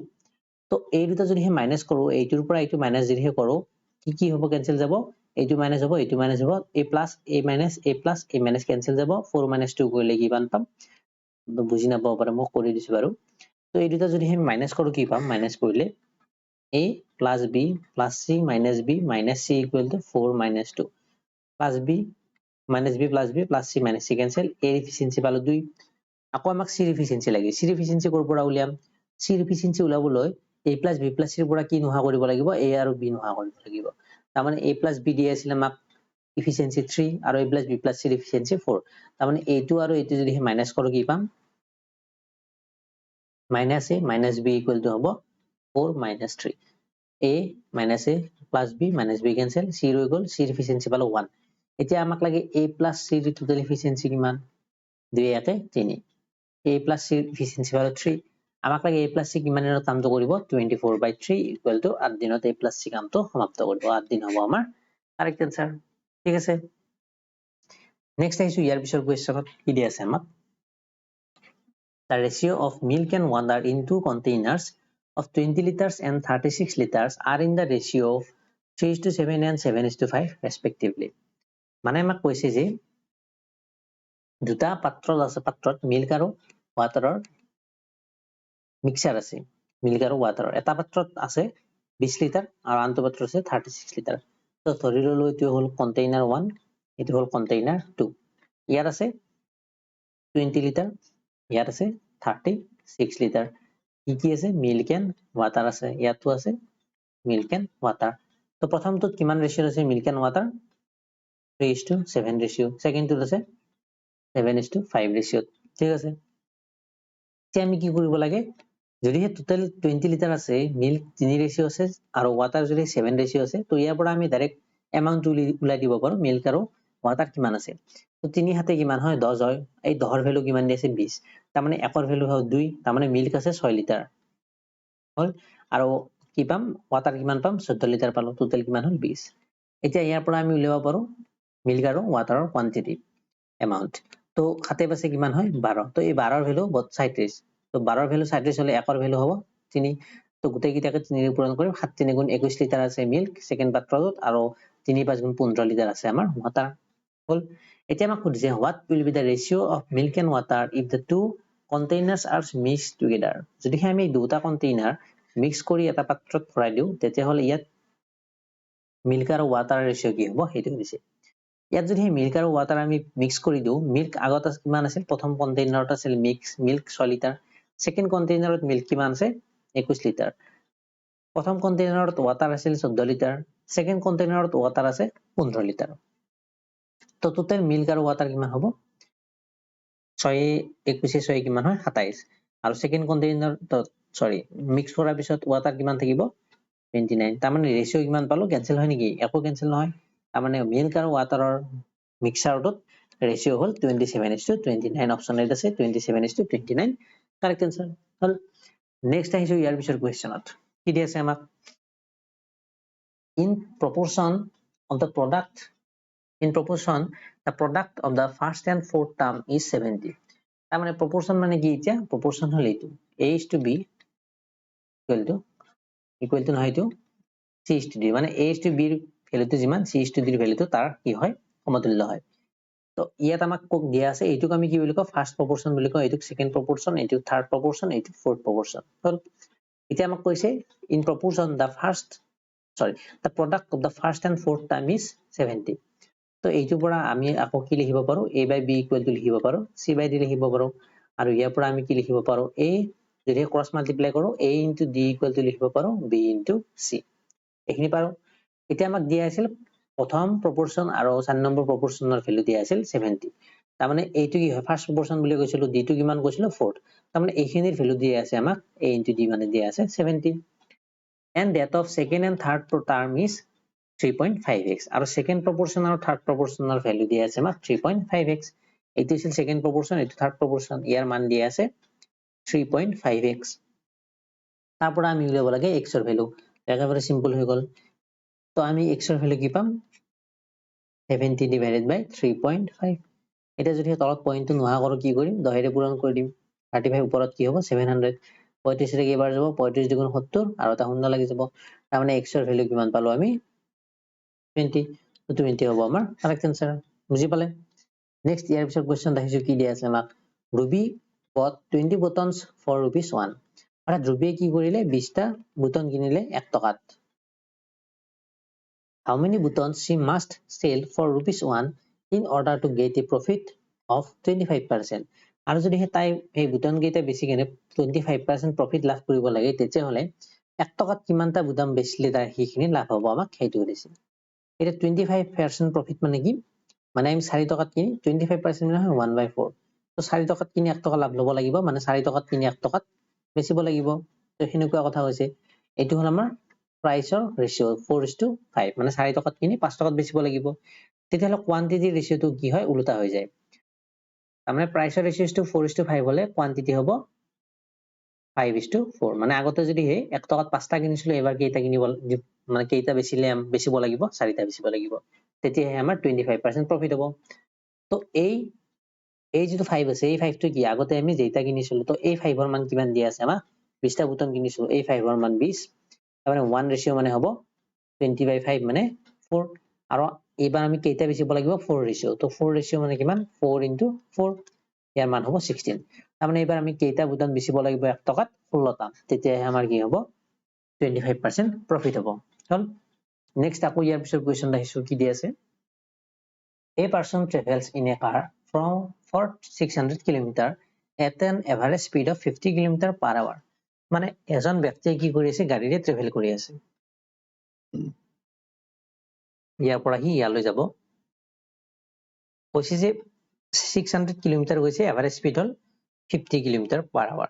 তো এই দুটা যদিহে মাইনাছ কৰোঁ, এইটোৰ পৰা এইটো মাইনাছ যদিহে কৰোঁ, কি কি হ'ব? কেনচেল যাব। এইটো মাইনাছ হ'ব, এইটো মাইনাছ হ'ব, A plus A minus, A plus A minus cancel যাব। 4 মাইনাছ 2 কৰিলে কিমান পাম? বুজি নাপাব পাৰে, মই কৰি দিছো বাৰু। তো এই দুটা যদিহে মাইনাছ কৰোঁ, কি পাম? মাইনাছ কৰিলে A plus B plus C minus B minus C equal to 4 minus 2। Plus B minus B plus B plus C minus C cancel। এৰ ইফিচিয়েঞ্চি পালো 2। আকৌ আমাক চিৰ ইফিচিয়েঞ্চি লাগে। চিৰ ইফিচিয়েঞ্চি ক'ৰ পৰা উলিয়াম? চিৰ ইফিচিয়েঞ্চি ওলাবলৈ এ প্লাছ বি প্লাছ চিৰ পৰা কি নোহোৱা কৰিব লাগিব? এ আৰু বি নোহোৱা কৰিব লাগিব। তাৰমানে এ প্লাছ বি দিয়া আছিলে আমাক ইফিচিয়েঞ্চি 3 আৰু এ প্লাছ বি প্লাছ চিৰ ইফিচিয়েঞ্চি 4। তাৰমানে এইটো আৰু এইটো যদি মাইনাছ কৰোঁ, কি পাম? Minus A minus B equal to হ'ব 4 minus 3। A minus A plus B minus B cancel, C ৰৈ গ'ল। চিৰ ইফিচিয়েঞ্চি পালো 1। এতিয়া আমাক লাগে এ প্লাছ চিৰ টোটেল ইফিচিয়েঞ্চি কিমান? দুই একে তিনি। এ প্লাছ চিৰ ইফিচিয়েঞ্চি পালো 3। আমাক লাগে এ প্লাছ চি কিমান দিনত কামটো কৰিব? 24 by 3 equal to 8 দিনত এ প্লাছ চি কামটো সমাপ্ত কৰিব। 8 দিন হ'ব আমাৰ কাৰেক্ট এনচাৰ। ঠিক আছে, নেক্সট আহিছো ইয়াৰ পিছৰ কুৱেশ্যনত। কি দিয়া আছে আমাক? The ratio of milk and water in two containers of 20 liters and 36 liters are in the ratio of 3 is to 7 and 7 is to 5 respectively. মানে আমাক কৈছে যে দুটা পাত্ৰত আছে, পাত্ৰত মিল্ক আৰু ৱাটাৰৰ মিক্সাৰ আছে। মিল্ক আৰু ৱাটাৰৰ এটা পাত্ৰত আছে 20 লিটাৰ আৰু আনটো পাত্ৰত আছে 36 লিটাৰ। তো ধৰি ললো এইটো হ'ল কণ্টেইনাৰ 1, এইটো হ'ল কণ্টেইনাৰ 2। ইয়াত আছে 20 লিটাৰ, ইয়াত আছে 36 লিটাৰ। কি কি আছে? মিল্ক এণ্ড ৱাটাৰ আছে। ইয়াতো আছে মিল্ক এণ্ড ৱাটাৰ। তো প্ৰথমটোত কিমান ৰেচিঅ'ত আছে milk and water? 3:7 ratio। ছেকেণ্ডটোত আছে 7:5 ৰেচিঅ'ত। ঠিক আছে, এতিয়া আমি কি কৰিব লাগে? যদিহে টোটেল 20 লিটাৰ আছে, মিল্ক তিনি ৰেচিঅ' আছে আৰু ৱাটাৰ যদি 7 ৰেচিঅ' আছে, তো ইয়াৰ পৰা আমি ডাইৰেক্ট এমাউণ্টটো ওলাই দিব পাৰোঁ, মিল্ক আৰু ৱাটাৰ কিমান আছে। তো তিনি সাতে কিমান হয়? 10 হয়। এই 10ৰ ভেলু কিমান দি আছে? 20। তাৰমানে একৰ ভেলু হ'ল 2। তাৰমানে মিল্ক আছে 6 লিটাৰ হ'ল। আৰু কি পাম? ৱাটাৰ কিমান পাম? 14 লিটাৰ পালো। টোটেল কিমান হ'ল? 20। এতিয়া ইয়াৰ পৰা আমি উলিয়াব পাৰো মিল্ক আৰু ৱাটাৰৰ কোৱান্টিটি, এমাউণ্ট। তো সাতে পাঁচে কিমান হয়? 12। তো এই 12ৰ ভেলু 37। তো 12ৰ ভেলু 37 হলে একৰ ভেলু হ'ব তিনি। তো গোটেইকেইটাকে তিনিৰে পূৰণ কৰিম। সাত তিনি গুণ 21 লিটাৰ আছে মিল্ক ছেকেণ্ড পাত্ৰটোত আৰু তিনি পাঁচ গুণ 15 লিটাৰ আছে আমাৰ ৱাটাৰ। হ'ল। এতিয়া আমাক সুধিছে, what will be the ratio of milk and water if the two containers are mix together? যদিহে আমি দুটা কণ্টেইনাৰ মিক্স কৰি এটা পাত্ৰত ভৰাই দিওঁ, তেতিয়াহ'লে ইয়াত মিল্ক আৰু ৱাটাৰ ৰেচিঅ' কি হ'ব, সেইটো সুধিছে। ইয়াত যদি মিল্ক আৰু ৱাটাৰ আমি মিক্স কৰি দিওঁ, মিল্ক আগত কিমান আছিল? প্ৰথম কণ্টেইনাৰত আছিল মিল্ক 6 লিটাৰ। ছেকেণ্ড কণ্টেইনাৰত মিল্ক কিমান আছে? 21 লিটাৰ। প্ৰথম কণ্টেইনাৰত ৱাটাৰ আছিল 14 লিটাৰ, ছেকেণ্ড কণ্টেইনাৰত ৱাটাৰ আছে 15 লিটাৰ। তো টোটেল মিল্ক আৰু ৱাটাৰ কিমান হ'ব? ছয় একৈছে ছয় কিমান হয়? 27। আৰু ছেকেণ্ড কণ্টেইনাৰ, চৰি, মিক্স কৰাৰ পিছত ৱাটাৰ কিমান থাকিব? 29। তাৰমানে ৰেচিঅ' কিমান পালো? কেনচেল হয় নেকি? একো কেনচেল নহয়। তাৰমানে মিল্ক আৰু ৱাটাৰৰ মিক্সাৰটোত ৰেচিঅ' হ'ল 27:29। অপশ্যন এত আছে 27:29, correct answer হ'ল। নেক্সট আহিছো ইয়াৰ পিছৰ কুৱেশ্যনত। কি দি আছে আমাক? In proportion of the product, in proportion the product of the first and fourth term is 70। তাৰমানে proportion মানে কি? এতিয়া proportion হ'ল এইটো a is to b equal to নহয়, এইটো c is to d। মানে a is to b ৰ ভেলুটো যিমান, c is to d ৰ ভেলুটো তাৰ কি হয়? সমতুল্য হয়। তো ইয়াত আমাক দিয়া আছে, এইটোক আমি কি বুলি কওঁ? ফাৰ্ষ্ট প্ৰপৰশ্যন বুলি কওঁ। এইটোক ছেকেণ্ড প্ৰপৰশ্যন, এইটোক থাৰ্ড প্ৰপৰশ্যন, এইটোক ফৰ্থ প্ৰপৰশ্যন। হ'ল। এতিয়া আমাক কৈছে in proportion the first, sorry, the product of the first and fourth term is 70। তো এইটোৰ পৰা আমি আকৌ কি লিখিব পাৰো? A by b equal to লিখিব পাৰো, c by d লিখিব পাৰো। আৰু ইয়াৰ পৰা আমি কি লিখিব পাৰো? A যদি ক্ৰছ মাল্টিপ্লাই কৰো, a into d equal to লিখিব পাৰো b into c। এইখিনি পাৰো। এতিয়া আমাক দিয়া আছিল প্ৰথম প্ৰপৰশ্যন আৰু চাৰি নম্বৰ প্ৰপৰশ্যনৰ ভেলু দিয়া আছিল 70। তাৰমানে এইটো কি হয়? ফাৰ্ষ্ট প্ৰপৰশ্যন বুলি কৈছিলো। d টো কিমান কৈছিলো? ফ'ৰ্থ। তাৰমানে এইখিনিৰ ভেলু দিয়া আছে আমাক, a into d মানে দিয়া আছে 70, and that of second and third term is 3.5x। আৰু second proportion আৰু third proportion ৰ value দিয়া আছে আমাক 3.5x। এইটো আছিল second proportion, এইটো third proportion। ইয়াৰ মান দিয়া আছে 3.5 x। তাৰ পৰা আমি উলিয়াব লাগে এক্সৰ ভেলু। একেবাৰে চিম্পল হৈ গ'ল। তো আমি এক্সৰ ভেলু কি পাম? 70 divided by 3.5। এতিয়া যদি তলত পইণ্টটো নোহোৱা কৰোঁ, কি কৰিম? 10ৰে পূৰণ কৰি দিম। 35 ওপৰত কি হ'ব? 700। 35ৰে কেইবাৰ যাব? 35 দুগুণ 70 আৰু এটা শূন্য লাগি যাব। তাৰমানে এক্সৰ ভেলু কিমান পালো আমি? 20। 20 হ'ব আমাৰ কাৰেক্ট এনচাৰ। বুজি পালে? নেক্সট, ইয়াৰ পিছত কুৱেশ্যন দেখিছো কি দিয়া আছে আমাক। Ruby bought 20 buttons for ₹1। অৰ্থাৎ ৰুবিয়ে কি কৰিলে? 20টা বুটন কিনিলে 1 টকাত। How many buttons she must sell for ₹1 in order to get a profit of 25%? আৰু যদিহে তাই সেই বুটন কেইটা বেচি কেনে 25% প্ৰফিট লাভ কৰিব লাগে, তেতিয়াহ'লে 1 টকাত কিমানটা বুটাম বেচিলে তাৰ সেইখিনি লাভ হ'ব, আমাক সেইটো সুধিছে। এতিয়া 25% প্ৰফিট মানে কি? মানে আমি 4 টকাত কিনি 25% মানে হয় 1/4। ত 4 টকাত কিনি 1 টকা লাভ ল'ব লাগিব, মানে 4 টকাত কিনি 1 টকাত বেচিব লাগিব। ত সেনেকুৱা কথা হৈছে। এইটো হ'ল আমাৰ প্ৰাইচৰ ৰেচিঅ' 4:5, মানে 4 টকাত কিনি 5 টকাত বেচিব লাগিব। তেতিয়াহ'লে কোৱান্টিটি ৰেচিঅ'টো কি হয়? ওলোটা হৈ যায়। তাৰমানে প্ৰাইচৰ ৰেচিঅ'টো 4:5 হ'লে কোৱান্টিটি হ'ব 5:4। মানে আগতে যদি সেই 1 টকাত পাঁচটা কিনিছিলো, এইবাৰ কেইটা কিনিব, মানে কেইটা বেচিলে বেচিব লাগিব? চাৰিটা বেচিব লাগিব। তেতিয়াহে আমাৰ 25% প্ৰফিট হ'ব। ত এই যিটো ফাইভ আছে, এই ফাইভটো কি? আগতে আমি যেইটা কিনিছিলো। তো এই ফাইভৰ মান কিমান দিয়া আছে আমাক? 20টা বুটন কিনিছিলো, এই ফাইভৰ মান 20। তাৰমানে ওৱান ৰেচিঅ' মানে হ'ব 20/5, মানে ফ'ৰ। আৰু এইবাৰ আমি কেইটা বেচিব লাগিব? Four ratio'. তো ফ'ৰ ৰেচিঅ' মানে কিমান? ফ'ৰ ইনটু ফ'ৰ, ইয়াৰ মান হ'ব 16। তাৰমানে এইবাৰ আমি কেইটা বুটাম বেচিব লাগিব 1 টকাত? 16টা। তেতিয়াহে আমাৰ কি হ'ব? 25% প্ৰফিট হ'ব। হ'ল। নেক্সট, আকৌ ইয়াৰ পিছত কুৱেশ্যন আহিছো। কি দি আছে? A person travels in a car for 600 kilometer at an average speed of 50 kilometer per hour। মানে এজন ব্যক্তিয়ে কি কৰি আছে? গাড়ীৰে ট্ৰেভেল কৰি আছে। ইয়াৰ পৰা সি ইয়ালৈ যাব। কৈছে যে 600 কিলোমিটাৰ গৈছে, এভাৰেজ স্পীড হ'ল 50 কিলোমিটাৰ পাৰ আৱাৰ।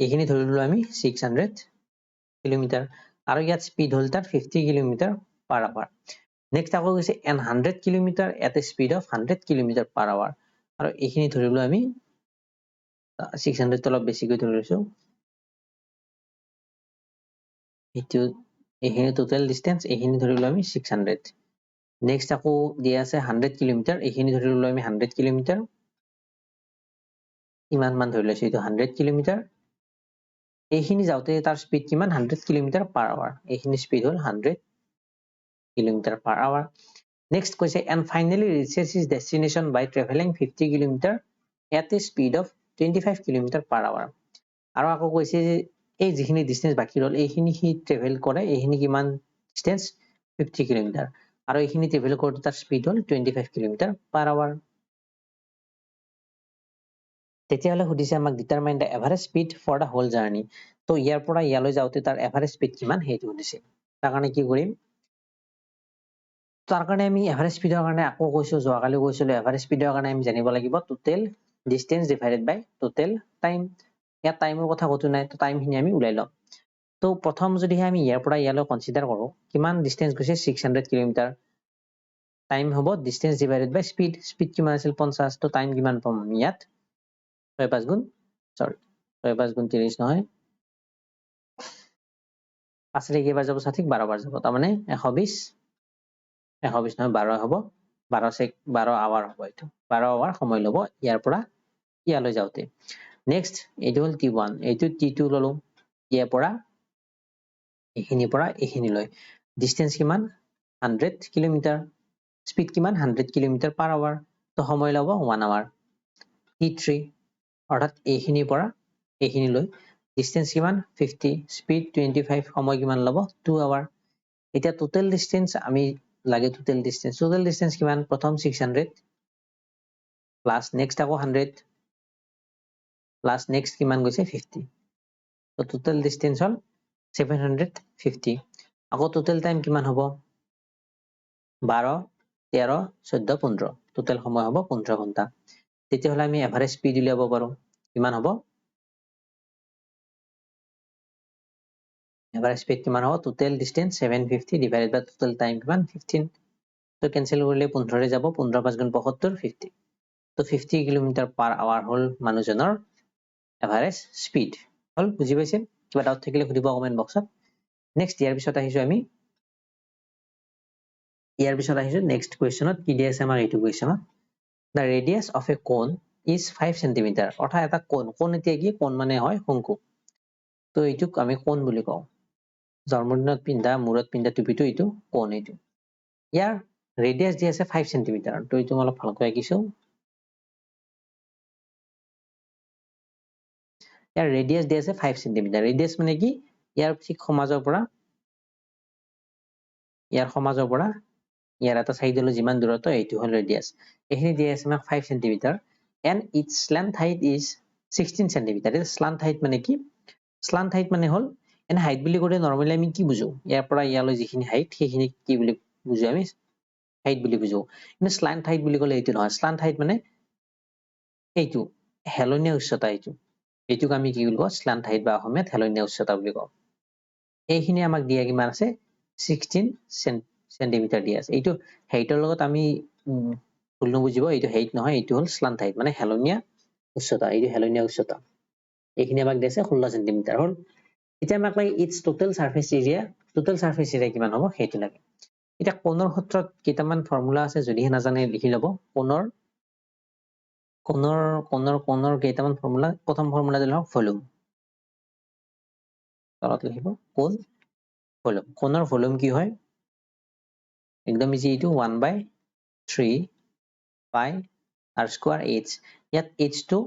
এইখিনি ধৰি ললো আমি 600 কিলোমিটাৰ আৰু ইয়াত স্পীড হ'ল তাৰ 50 kilometre per hour. Next আকৌ কৈছে and 100 kilometer at a speed of 100 kilometer per hour। আৰু এইখিনি ধৰিলো আমি 600, অলপ বেছিকৈ ধৰি লৈছো। এইটো এইখিনি টোটেল ডিষ্টেঞ্চ, এইখিনি ধৰিলো আমি 600। নেক্সট আকৌ দিয়া আছে 100 কিলোমিটাৰ, এইখিনি ধৰি ললো আমি 100 কিলোমিটাৰ। ইমান মান ধৰি লৈছো, এইটো 100 কিলোমিটাৰ। এইখিনি যাওঁতে তাৰ স্পীড কিমান? 100 কিলোমিটাৰ পাৰ আৱাৰ। এইখিনি স্পীড হ'ল 100 kilometer per hour. Next কৈছে and finally reaches his destination by traveling 50 kilometer at a speed of 25 kilometer per hour। আৰু আকৌ কৈছে যে এই যিখিনি ডিষ্টেঞ্চ বাকী ৰ'ল, এইখিনি সি ট্ৰেভেল কৰে। এইখিনি কিমান ডিষ্টেঞ্চ? 50 কিলোমিটাৰ। আৰু এইখিনি ট্ৰেভেল কৰোঁতে তাৰ স্পীড হ'ল 25 kilometer per hour। তেতিয়াহ'লে সুধিছে আমাক determine the average speed for the whole journey। তো ইয়াৰ পৰা ইয়ালৈ যাওঁতে তাৰ এভাৰেজ স্পীড কিমান, সেইটো সুধিছে। তাৰ কাৰণে কি কৰিম? তাৰ কাৰণে আমি এভাৰেজ স্পীডৰ কাৰণে আকৌ কৈছো, যোৱাকালিও কৈছিলো, এভাৰেজ স্পীডৰ কাৰণে আমি জানিব লাগিব total distance divided by total time। ইয়াত টাইমৰ কথা ক'তো নাই, তো টাইমখিনি আমি ওলাই ল'ম। তো প্ৰথম যদিহে আমি ইয়াৰ পৰা ইয়ালৈ কনচিডাৰ কৰোঁ, কিমান ডিষ্টেঞ্চ গৈছে? 600 কিলোমিটাৰ। টাইম হ'ব distance divided by speed। Speed কিমান আছিল? 50। তো টাইম কিমান পাম আমি ইয়াত? ছয় পাঁচ গুণ, চৰি, ছয় পাঁচ গুণ 30 নহয়, পাঁচেৰে কেইবাৰ যাব 60? 12 বাৰ যাব। তাৰমানে 120, 120 নহয়, 12 হ'ব। 12 আৱাৰ হ'ব এইটো। 12 আৱাৰ সময় ল'ব ইয়াৰ পৰা ইয়ালৈ যাওঁতে। নেক্সট, এইটো হ'ল টি 1, এইটো টি 2 ললো। ইয়াৰ পৰা এইখিনিৰ পৰা এইখিনিলৈ ডিষ্টেঞ্চ কিমান? 100 কিলোমিটাৰ। স্পীড কিমান? 100 কিলোমিটাৰ পাৰ আৱাৰ। তো সময় ল'ব 1 আৱাৰ। টি 3, অৰ্থাৎ এইখিনিৰ পৰা এইখিনিলৈ ডিষ্টেঞ্চ কিমান? 50, স্পীড 25, সময় কিমান ল'ব? 2 আৱাৰ। এতিয়া টোটেল ডিষ্টেঞ্চ আমি লাগে। টোটেল ডিষ্টেঞ্চ, টোটেল ডিষ্টেঞ্চ কিমান? প্ৰথম 600 প্লাছ নেক্সট আকৌ 100 প্লাছ নেক্সট কিমান গৈছে? 50। তো টোটেল ডিষ্টেঞ্চ হ'ল 750। আকৌ টোটেল টাইম কিমান হ'ব? 12, 13, 14, 15। টোটেল সময় হ'ব 15 ঘণ্টা। তেতিয়াহ'লে আমি এভাৰেজ স্পীড উলিয়াব পাৰোঁ। কিমান হ'ব এভাৰেজ স্পীড? কিমান হ'ব? Total distance 750 divided by total time কিমান? 15। তো কেনচেল কৰিলে 15ৰে যাব। 15 পাঁচ গুণ 75, 50। তো 50 কিলোমিটাৰ পাৰ আৱাৰ হ'ল মানুহজনৰ। Average speed. হ'ল, বুজি পাইছে? কিবা ডাউট থাকিলে সুধিব কমেণ্ট বক্সত। নেক্সট ইয়াৰ পিছত আহিছো আমি, ইয়াৰ পিছত আহিছো নেক্সট কুৱেশ্যনত। কি দি আছে আমাক এইটো কুৱেশ্যনত? The radius of a cone is 5 centimeter। অৰ্থাৎ এটা কোন, কোন এতিয়া কি? কোন মানে হয় শংকু। তো এইটোক আমি কোন বুলি কওঁ। জন্মদিনত পিন্ধা, মূৰত পিন্ধা টুপিটো, এইটো কোন। এইটো ইয়াৰ ৰেডিয়াছ দি আছে 5 চেণ্টিমিটাৰ। তো এইটো মই অলপ ভালকৈ আঁকিছো। ইয়াৰ ৰেডিয়াছ দি আছে 5 চেণ্টিমিটাৰ। ৰেডিয়াছ মানে কি? ইয়াৰ ঠিক সমাজৰ পৰা, ইয়াৰ সমাজৰ পৰা ইয়াৰ এটা চাইডলৈ যিমান দূৰত্ব, এইটো হ'ল ৰেডিয়াছ। এইখিনি দিয়া আছে আমাক 5 centimeter and its slant height is 16 centimeter। Slant height মানে কি? শ্লাণ্ট হাইট মানে হ'ল, এনে হাইট বুলি ক'লে নৰ্মেলি আমি কি বুজো? ইয়াৰ পৰা ইয়ালৈ যিখিনি হাইট, সেইখিনি কি বুলি বুজো আমি? হাইট বুলি বুজো। কিন্তু শ্লাণ্ট হাইট বুলি ক'লে এইটো নহয়। শ্লাণ্ট হাইট মানে এইটো হেলনীয়া উচ্চতা। এইটোক আমি কি বুলি কওঁ? শ্লাণ্ট হাইট বা অসমীয়াত হেলনীয়া উচ্চতা বুলি কওঁ। এইখিনি আমাক দিয়া কিমান আছে? 16 চেণ্টিমিটাৰ দিয়া আছে। এইটো হাইটৰ লগত আমি ভুল নুবুজিব, এইটো হাইট নহয়, এইটো হ'ল শ্লাণ্ট হাইট, মানে হেলনীয়া উচ্চতা। এইটো হেলনীয়া উচ্চতা, এইখিনি আমাক দিছে 16 চেণ্টিমিটাৰ। হ'ল। এতিয়া আমাক লাগে its total surface area। Total surface area কিমান হ'ব, সেইটো লাগে। এতিয়া কোণৰ সূত্ৰত কেইটামান ফৰ্মুলা আছে, যদিহে নাজানে লিখি ল'ব। কোণৰ কেইটামান ফৰ্মুলা। প্ৰথম ফৰ্মুলাটো হওক ভলিউম। তলত লিখিব কোণ ভলিউম। কোণৰ ভলিউম কি হয়? একদম ইজি এইটো, 1 by 3 pi r square h। ইয়াত এইচটো,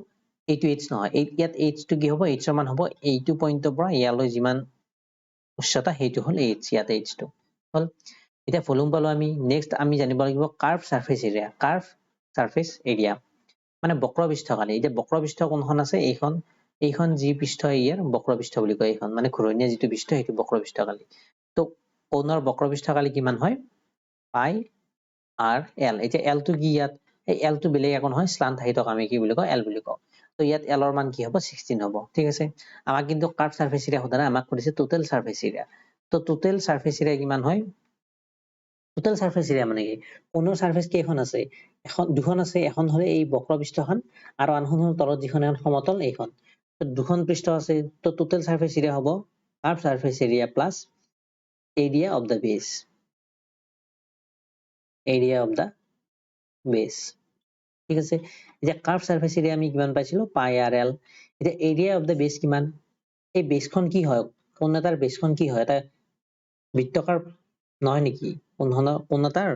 এইটো এইচ নহয়। ইয়াত এইচটো কি হ'ব? এইচৰ মান হ'ব এইটো পইণ্টৰ পৰা ইয়ালৈ যিমান উচ্চতা, সেইটো হ'ল এইচ। ইয়াত এইচটো হ'ল। এতিয়া ভলিউম পালো আমি। নেক্সট আমি জানিব লাগিব curved surface area। Curved surface area মানে বক্ৰপৃষ্ঠকালি। এতিয়া বক্ৰপৃষ্ঠ কোনখন আছে? এইখন। এইখন যি পৃষ্ঠ, ইয়াৰ বক্ৰপৃষ্ঠ বুলি কয়। এইখন মানে ঘূৰণীয়া যিটো পৃষ্ঠ, সেইটো বক্ৰপৃষ্ঠকালি। তো কোণৰ বক্ৰপৃষ্ঠকালি কিমান হয়? পাই আৰ এল। এতিয়া এলটো কি ইয়াত? এই এলটো বেলেগ একো নহয়, শ্লাণ্ট হাইটক আমি কি বুলি কওঁ? এল বুলি কওঁ। তো ইয়াত এলৰ মান কি হ'ব? 16 হ'ব। ঠিক আছে। আমাক কিন্তু কাৰ্ভ চাৰ্ফেচ এৰিয়া সোধা নাই, আমাক সুধিছে টোটেল চাৰ্ফেচ এৰিয়া। তো টোটেল চাৰ্ফেচ এৰিয়া কিমান হয়? টোটেল চাৰ্ফেচ এৰিয়া মানে কি? কোণৰ চাৰ্ফেচ কেইখন আছে? এখন, দুখন আছে। এখন হলে এই বক্ৰপৃষ্ঠখন আৰু আনখন হ'ল তলত যিখন এখন সমতল, এইখন। তো দুখন পৃষ্ঠ আছে। তো টোটেল চাৰ্ফেচ এৰিয়া হ'ব curved surface area plus area of the base, area of the base। ঠিক আছে। এতিয়া কাৰ্ভ চাৰ্ফেচ এৰিয়া আমি কিমান পাইছিলো? পাই আৰ এল। এতিয়া এৰিয়া অফ the বেছ কিমান? এই বেছখন কি হয়? কোণ এটাৰ বেছখন কি হয়? এটা বৃত্তকাৰ নহয় নেকি? কোনখনৰ কোণ এটাৰ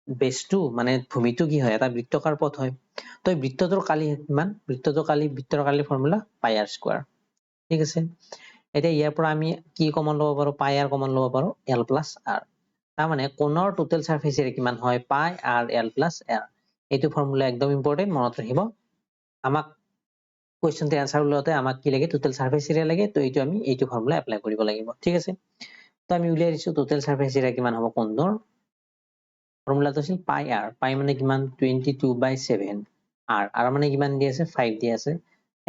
বেছটো মানে ভূমিটো কি হয়? এটা বৃত্তকাৰ পথ হয়। তো এই বৃত্তটোৰ কালি কিমান? বৃত্তটোৰ কালি, বৃত্তৰ কালি ফৰ্মুলা পাই আৰ স্কোৱাৰ। ঠিক আছে। এতিয়া ইয়াৰ পৰা আমি কি কমন ল'ব পাৰো? পাই আৰ কমন ল'ব পাৰো, এল প্লাছ আৰ। তাৰমানে কোণৰ টোটেল চাৰ্ফেচ এৰিয়া কিমান হয়? Pi r l plus r। এইটো ফৰ্মুলা একদম ইম্পৰ্টেণ্ট, মনত ৰাখিব। আমাক কুৱেশ্যনটো এনচাৰ উলিয়াওঁতে আমাক কি লাগে? টোটেল চাৰ্ফেচ এৰিয়া লাগে। তো এইটো আমি এইটো ফৰ্মুলা এপ্লাই কৰিব লাগিব। ঠিক আছে। তো আমি উলিয়াই দিছো টোটেল চাৰ্ফেচ এৰিয়া কিমান হ'ব। কোণটোৰ ফৰ্মুলাটো আছিল পাই আৰ। পাই মানে কিমান? 22 by 7। R, R মানে কিমান দি আছে? 5 দি আছে।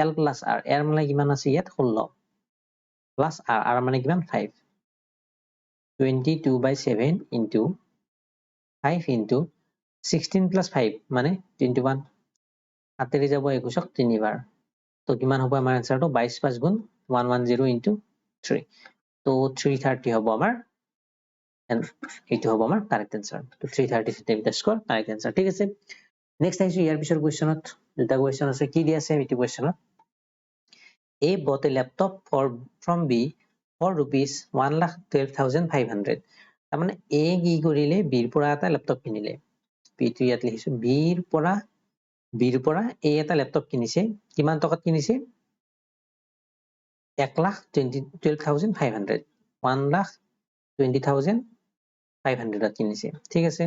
এল প্লাছ আৰ, এল মানে কিমান আছে ইয়াত? 16। প্লাছ আৰ, আৰ মানে কিমান? 5। 22 by 7 into 5 into 16 plus 5 মানে 21। হাতেৰে যাব 21ক তিনিবাৰ। তো কিমান হ'ব আমাৰ এনচাৰটো? 22 পাঁচ গুণ 110 ইনটু 3। তো 330 হ'ব আমাৰ, এইটো হ'ব আমাৰ কাৰেক্ট এনচাৰ। তো 330 centimeter square correct answer। ঠিক আছে। নেক্সট আহিছো ইয়াৰ পিছৰ কুৱেশ্যনত। দুটা কুৱেশ্যন আছে। কি দি আছে এইটো কুৱেশ্যনত? A bought a laptop from B for ₹1,12,500। তাৰমানে এ কি কৰিলে? বিৰ পৰা এটা লেপটপ কিনিলে। বিটো ইয়াত লিখিছো। বিৰ পৰা এ এটা লেপটপ কিনিছে। কিমান টকাত কিনিছে? এক লাখ twenty 12,500, 1,20,500ত কিনিছে। ঠিক আছে।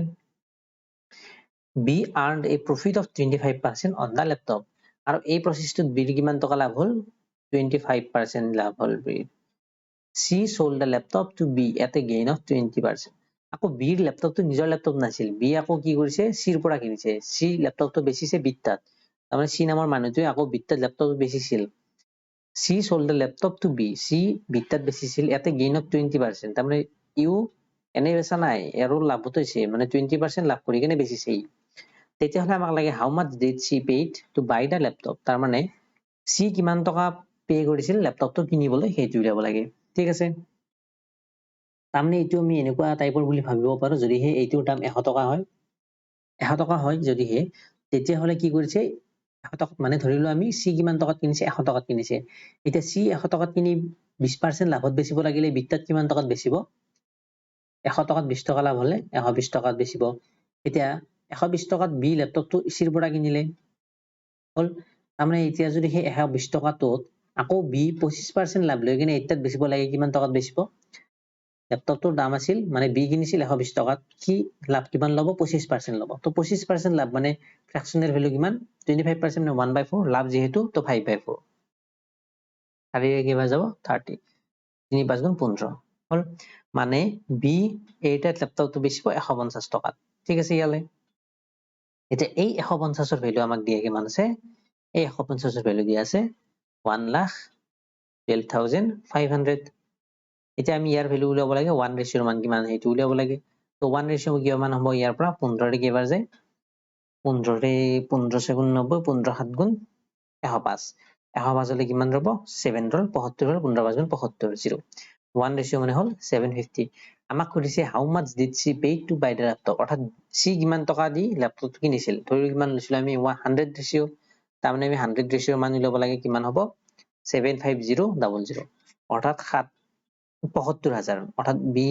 B earned a profit of 25% on the laptop। আৰু এই প্ৰচেছটোত বিৰ কিমান টকা লাভ হ'ল? 25% লাভ হ'ল বিৰ। C sold the laptop to B at a gain of 20%। আকৌ বিৰ লেপটপটো নিজৰ লেপটপ নাছিল। বি আকৌ কি কৰিছে? চিৰ পৰা কিনিছে। চি লেপটপটো বেচিছে বিৰ তাত। তাৰমানে চি নামৰ মানুহটোৱে আকৌ বিৰ তাত লেপটপটো বেচিছিল। C sold the laptop to B, C বিৰ তাত বেচিছিল at a gain of 20%। তাৰমানে ইও এনেই বেচা নাই, ইয়াৰো লাভত হৈছে, মানে 20% লাভ কৰি কিনে বেচিছে ই। তেতিয়াহ'লে আমাক লাগে how much did C paid to buy the laptop? তাৰমানে চি কিমান টকা পে' কৰিছিল লেপটপটো কিনিবলৈ সেইটো উলিয়াব লাগে। ঠিক আছে, তাৰমানে এইটো আমি এনেকুৱা টাইপৰ বুলি ভাবিব পাৰো, যদিহে এইটোৰ দাম 100 টকা হয়, 100 টকা হয় যদিহে, তেতিয়াহ'লে কি কৰিছে, 100 টকা মানে ধৰি লোৱা আমি চি কিমান টকাত কিনিছে, 100 টকাত কিনিছে। এতিয়া চি 100 টকাত কিনি 20% লাভত বেচিব লাগিলে বিত্তাত কিমান টকাত বেচিব, 100 টকাত 20 টকা লাভ হ'লে 120 টকাত বেচিব। এতিয়া 120 টকাত বি লেপটপটো চিৰ পৰা কিনিলে হ'ল, তাৰমানে এতিয়া যদি সেই 120 টকাটোত আকৌ বি 25% লাভ লৈ কিনে এইটাত বেচিব লাগে কিমান টকাত বেচিব, লেপটপটোৰ দাম আছিল মানে বি কিনিছিল 120 টকাত, সি লাভ কিমান ল'ব, 25% ল'ব। তো 25% লাভ মানে ফ্ৰেকশ্যনেল ভেলু কিমান, 25% মানে 1/4, লাভ যিহেতু তো 5/4, চাৰিৰে কিবা যাব 30, তিনি পাঁচ গুণ 15 হ'ল, মানে বি এইটাত লেপটপটো বেচিব 150 টকাত। ঠিক আছে, ইয়ালে এতিয়া এই 150ৰ ভেলু আমাক দিয়ে কিমান আছে, এই 150ৰ ভেলু দিয়া আছে 1,12,500। এতিয়া আমি ইয়াৰ ভেলু উলিয়াব লাগে, 1 ৰেচিঅ'ৰ মান কিমান সেইটো উলিয়াব লাগে। তো 1 ৰেচিঅ' কিমান হ'ব, ইয়াৰ পৰা 15 কেইবাৰ যায়, 15 15 ছয় গুণ 90, 15 সাত গুণ 105, 105 হ'লে কিমান ৰ'ব, 7 ৰ'ল, 75 হ'ল, 15 পাঁচ গুণ 75, 0। 1 ৰেচিঅ' মানে হ'ল 750। আমাক সুধিছে how much did C pay to buy the laptop, অৰ্থাৎ চি কিমান টকা দি লেপটপটো কিনিছিল, ধৰি কিমান লৈছিলো আমি 100 ৰেচিঅ', তাৰমানে আমি 100 ৰেচিঅ'ৰ মান উলিয়াব লাগে, কিমান হ'ব 75000, অৰ্থাৎ 75,000, অৰ্থাৎ বি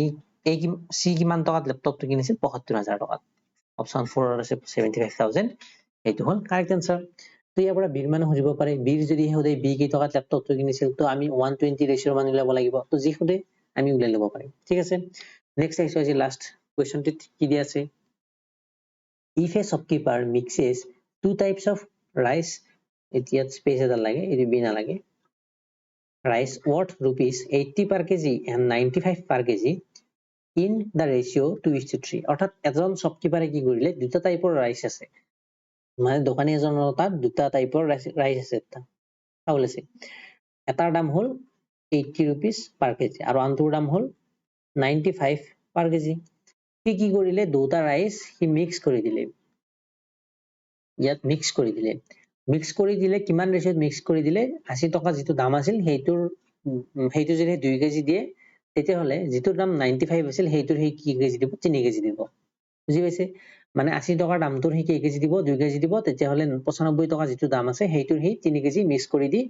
এই চি কিমান টকাত লেপটপটো কিনিছিল, 75,000 টকাত। অপশ্যন 4 আছে 75,000, এইটো হ'ল কাৰেক্ট এনচাৰ। তো ইয়াৰ পৰা বিৰ মান সুধিব পাৰে, বিৰ যদি সোধে বি কেই টকাত লেপটপটো কিনিছিল, তো আমি 120 ৰেচিঅ'ৰ মান উলিয়াব লাগিব, তো যি সোধে আমি উলিয়াই ল'ব পাৰিম। ঠিক আছে, নেক্সট আহিছো আজি লাষ্ট কুৱেশ্যনটোত কি দিয়া আছে, if a shopkeeper mixes two types of rice, এতিয়া স্পেচ এটা লাগে, এইটো বি নালাগে, rice worth rupees 80 per kg and 95 per kg in the ratio 2:3। অৰ্থাৎ এজন শ্বপকিপাৰে কি কৰিলে, দুটা টাইপৰ ৰাইচ আছে, মানে দোকানী এজনৰ তাত দুটা টাইপৰ ৰাইচ আছে, চাউল আছে, এটাৰ দাম হ'ল 80 rupees per kg আৰু আনটোৰ দাম হ'ল 95 per kg। সি কি কৰিলে, দুটা ৰাইচ সি মিক্স কৰি দিলে, ইয়াত মিক্স কৰি দিলে, মিক্স কৰি দিলে কিমান ৰেচিঅ'ত মিক্স কৰি দিলে, 80 টকা যিটো দাম আছিল সেইটো যদি 2 কেজি দিয়ে, তেতিয়াহ'লে যিটোৰ দাম 95 আছিল সেইটোৰ সি কি কেজি দিব, 3 কেজি দিব। বুজি পাইছে, মানে 80 টকাৰ দামটোৰ সি কেই কেজি দিব, 2 কেজি দিব, তেতিয়াহ'লে 95 টকা যিটো দাম আছে সেইটোৰ সি 3 কেজি মিক্স কৰি দি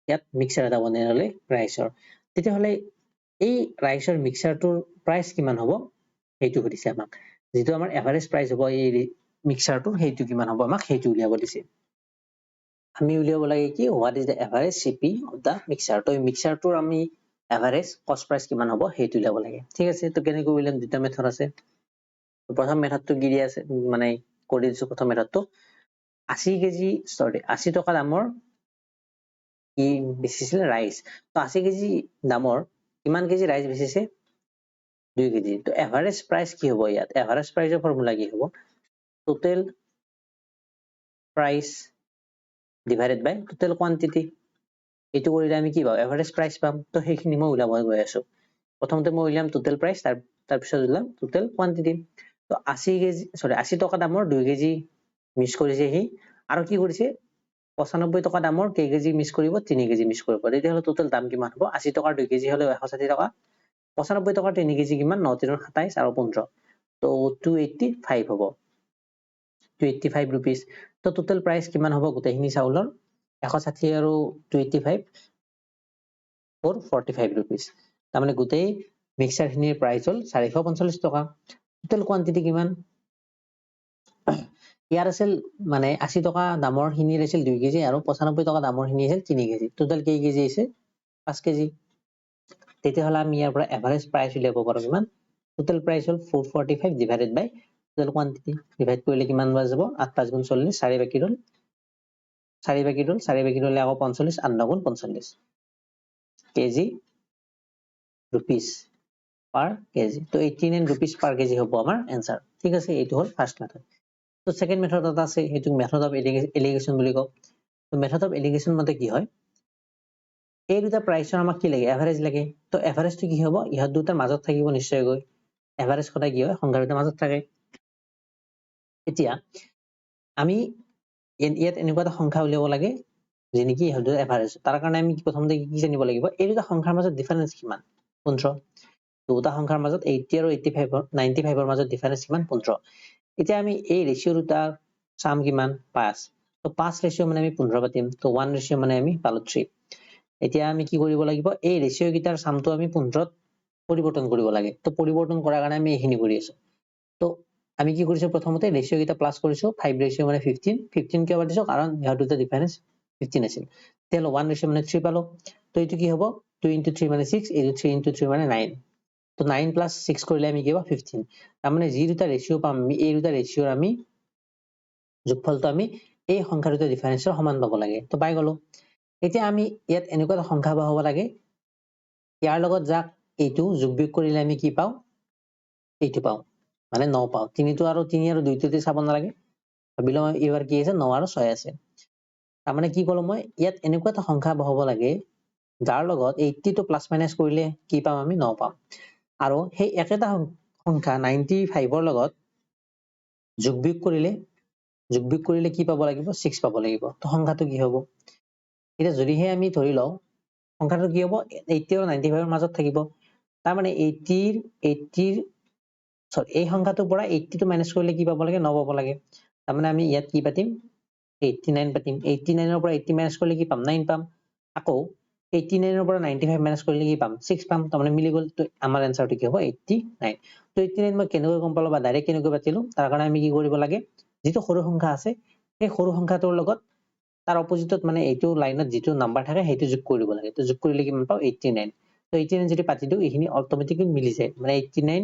ইয়াত মিক্সাৰ এটা বনাই ল'লে ৰাইচৰ। তেতিয়াহ'লে এই ৰাইচৰ মিক্সাৰটোৰ প্ৰাইচ কিমান হ'ব সেইটো সুধিছে আমাক, যিটো আমাৰ এভাৰেজ প্ৰাইচ হ'ব এই মিক্সাৰটোৰ সেইটো কিমান হ'ব আমাক সেইটো উলিয়াব দিছে। আমি উলিয়াব লাগে কি, what is the average CP of the mixture, তো এই মিক্সাৰটোৰ আমি এভাৰেজ কষ্ট প্ৰাইচ কিমান হ'ব সেইটো উলিয়াব লাগে। ঠিক আছে, তো কেনেকৈ উলিয়াম, দুটা মেথড আছে। প্ৰথম মেথডটো কি দিয়া আছে, মানে কৰি দিছো প্ৰথম মেথডটো, 80 টকা দামৰ কি বেচিছিলে ৰাইচ, তো 80 কেজি দামৰ কিমান কেজি ৰাইচ বেচিছে, 2 কেজি। তো এভাৰেজ প্ৰাইচ কি হ'ব, ইয়াত এভাৰেজ প্ৰাইচৰ ফৰ্মুলা কি হ'ব, total price divided by total quantity. এইটো কৰিলে আমি কি পাম, এভাৰেজ প্ৰাইচ পাম। তো সেইখিনি মই উলিয়াব গৈ আছো। প্ৰথমতে মই উলিয়াম টোটেল প্ৰাইচ, তাৰপিছত উলিয়াম টোটেল কোৱান্টিটি। তো 80 টকা দামৰ 2 কেজি মিক্স কৰিছে সি, আৰু কি কৰিছে, 95 টকা দামৰ কেই কেজি মিক্স কৰিব, 3 কেজি মিক্স কৰিব। তেতিয়াহ'লে টোটেল দাম কিমান হ'ব, 80 টকাৰ 2 কেজি হ'লে 160 টকা, 95 টকাৰ 3 কেজি কিমান, ন তিনি সাতাইছ আৰু 15, তো 285 হ'ব, 285 ৰুপিজ। তো টোটেল প্ৰাইচ কিমান হ'ব গোটেইখিনি চাউলৰ, 160 আৰু 285, 445 ৰুপিজ। তাৰমানে গোটেই মিক্সাৰখিনিৰ প্ৰাইচ হ'ল 445 টকা। টোটেল কোৱান্টিটি কিমান, ইয়াৰ আছিল মানে 80 টকা দামৰ খিনিৰ আছিল 2 কেজি আৰু 95 টকা দামৰ খিনি আছিল 3 কেজি, টোটেল কেই কেজি আহিছে, 5 কেজি। তেতিয়াহ'লে আমি ইয়াৰ পৰা এভাৰেজ প্ৰাইচ উলিয়াব পাৰোঁ কিমান, টোটেল প্ৰাইচ হ'ল 445 divided by total quantity. Divide কৰিলে কিমান বা যাব, আঠ পাঁচ গুণ 40, চাৰি বাকী ৰ'ল, চাৰি বাকী ৰ'ল, চাৰি বাকী ৰ'লে আকৌ 45, আঠ ন গুণ 45 কেজি ৰুপিজ পাৰ কেজি। তো 89 ৰুপিজ পাৰ কেজি হ'ব আমাৰ এনচাৰ। ঠিক আছে, এইটো হ'ল ফাৰ্ষ্ট মেথড। তো ছেকেণ্ড মেথড এটা আছে, সেইটো মেথড অফ এলিগেশ্যন বুলি কওঁ। তো মেথড অফ এলিগেশ্যন মতে কি হয়, এই দুটা প্ৰাইচৰ আমাক কি লাগে, এভাৰেজ লাগে। তো এভাৰেজটো কি হ'ব, ইহঁত দুটাৰ মাজত থাকিব নিশ্চয়কৈ। এভাৰেজ সদায় কি হয়, সংখ্যা দুটাৰ মাজত থাকে। এতিয়া আমি ইয়াত এনেকুৱা এটা সংখ্যা উলিয়াব লাগে যি নেকি ইহঁতৰ এভাৰেজ। তাৰ কাৰণে আমি প্ৰথমতে কি জানিব লাগিব? এই দুটা সংখ্যাৰ মাজত ডিফাৰেঞ্চ কিমান? 15। দুটা সংখ্যাৰ মাজত, 80 আৰু 85ৰ, 95ৰ মাজত ডিফাৰেঞ্চ কিমান? 15। এতিয়া আমি এই ৰেচিঅ' দুটাৰ চাম কিমান? 5। তো 5 ৰেচিঅ' মানে আমি 15 পাতিম। তো 1 ৰেচিঅ' মানে আমি পালো 3। এতিয়া আমি কি কৰিব লাগিব? এই ৰেচিঅ' কেইটাৰ চামটো আমি 15ত পৰিৱৰ্তন কৰিব লাগে। তো পৰিৱৰ্তন কৰাৰ কাৰণে আমি এইখিনি কৰি আছো। তো আমি কি কৰিছো? প্ৰথমতে ৰেচিঅ' কেইটা প্লাছ কৰিছো। 5 ৰেচিঅ' মানে 15। 15 কিয় পাতিছো? কাৰণ ইহঁত দুটা ডিফাৰেঞ্চ 15 আছিল। তেতিয়াহ'লে 1 ৰেচিঅ' মানে 3 পালো। তো এইটো কি হ'ব? 2 ইনটু 3 মানে 6, এইটো 3 ইনটু 3 মানে 9। তো 9 প্লাছ 6 কৰিলে আমি কি হ'ব? 15। তাৰমানে যি দুটা ৰেচিঅ' পাম আমি, এই দুটা ৰেচিঅ'ৰ আমি যোগফলটো আমি এই সংখ্যা দুটা ডিফাৰেঞ্চৰ সমান পাব লাগে। তো পাই গলো। এতিয়া আমি ইয়াত এনেকুৱা এটা সংখ্যা বহাব লাগে, ইয়াৰ লগত যাক এইটো যোগ বিয়োগ কৰিলে আমি কি পাওঁ? এইটো পাওঁ, মানে 9 পাওঁ। তিনিটো আৰু তিনি আৰু দুইটোতে চাব নালাগে। ভাবি লওঁ এইবাৰ কি আছে? 9 আৰু 6 আছে। তাৰমানে কি ক'লো মই? ইয়াত এনেকুৱা এটা সংখ্যা বহাব লাগে যাৰ লগত 80টো প্লাছ মাইনাছ কৰিলে কি পাম আমি? 9 পাম। আৰু সেই একেটা সংখ্যা 95ৰ লগত যোগ বিয়োগ কৰিলে কি পাব লাগিব? 6 পাব লাগিব। তো সংখ্যাটো কি হ'ব এতিয়া? যদিহে আমি ধৰি লওঁ, সংখ্যাটো কি হ'ব? 80 আৰু 95ৰ মাজত থাকিব। তাৰমানে 80ৰ, sorry, এই সংখ্যাটোৰ পৰা 80টো মাইনাছ কৰিলে কি পাব লাগে? 9 পাব লাগে। তাৰমানে আমি ইয়াত কি পাতিম? 89 পাতিম। 89ৰ পৰা 80 মাইনাছ কৰিলে কি পাম? 9 পাম। আকৌ 89ৰ পৰা 95 মাইনাছ কৰিলে কি পাম? 6 পাম। তাৰমানে মিলি গ'ল। তো আমাৰ এনচাৰটো কি হ'ব? 89। তো 89 মই কেনেকৈ গম পালো বা ডাইৰেক্ট কেনেকৈ পাতিলো? তাৰ কাৰণে আমি কি কৰিব লাগে? যিটো সৰু সংখ্যা আছে, সেই সৰু সংখ্যাটোৰ লগত তাৰ অপজিটত, মানে এইটো লাইনত যিটো নাম্বাৰ থাকে, সেইটো যোগ কৰি দিব লাগে। তো যোগ কৰিলে কিমান পাওঁ? 89। তো 89 যদি পাতি দিওঁ, এইখিনি অট'মেটিকলি মিলি যায়। মানে 89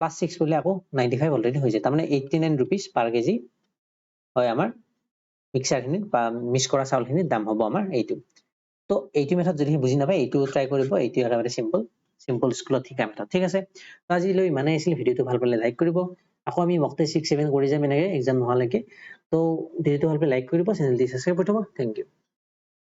প্লাছ 6 কৰিলে আকৌ 95 অলৰেডি হৈ যায়। তাৰমানে 89 ৰুপিজ পাৰ কেজি হয় আমাৰ মিক্সাৰখিনিত বা মিক্স কৰা চাউলখিনিৰ দাম হ'ব আমাৰ এইটো। তো এইটো মেথড যদি বুজি নাপায়, এইটো ট্ৰাই কৰিব। এইটো একেবাৰে চিম্পল চিম্পল, স্কুলত শিকা মেথড। ঠিক আছে, তো আজিলৈ ইমানেই আছিল। ভিডিঅ'টো ভাল পালে লাইক কৰিব। আকৌ আমি মক টেষ্ট 6, 7 কৰি যাম এনেকৈ এক্সাম নোহোৱালৈকে। তো ভিডিঅ'টো ভাল পালে লাইক কৰিব, চেনেলটি ছাবস্ক্ৰাইব কৰি থ'ব। Thank U.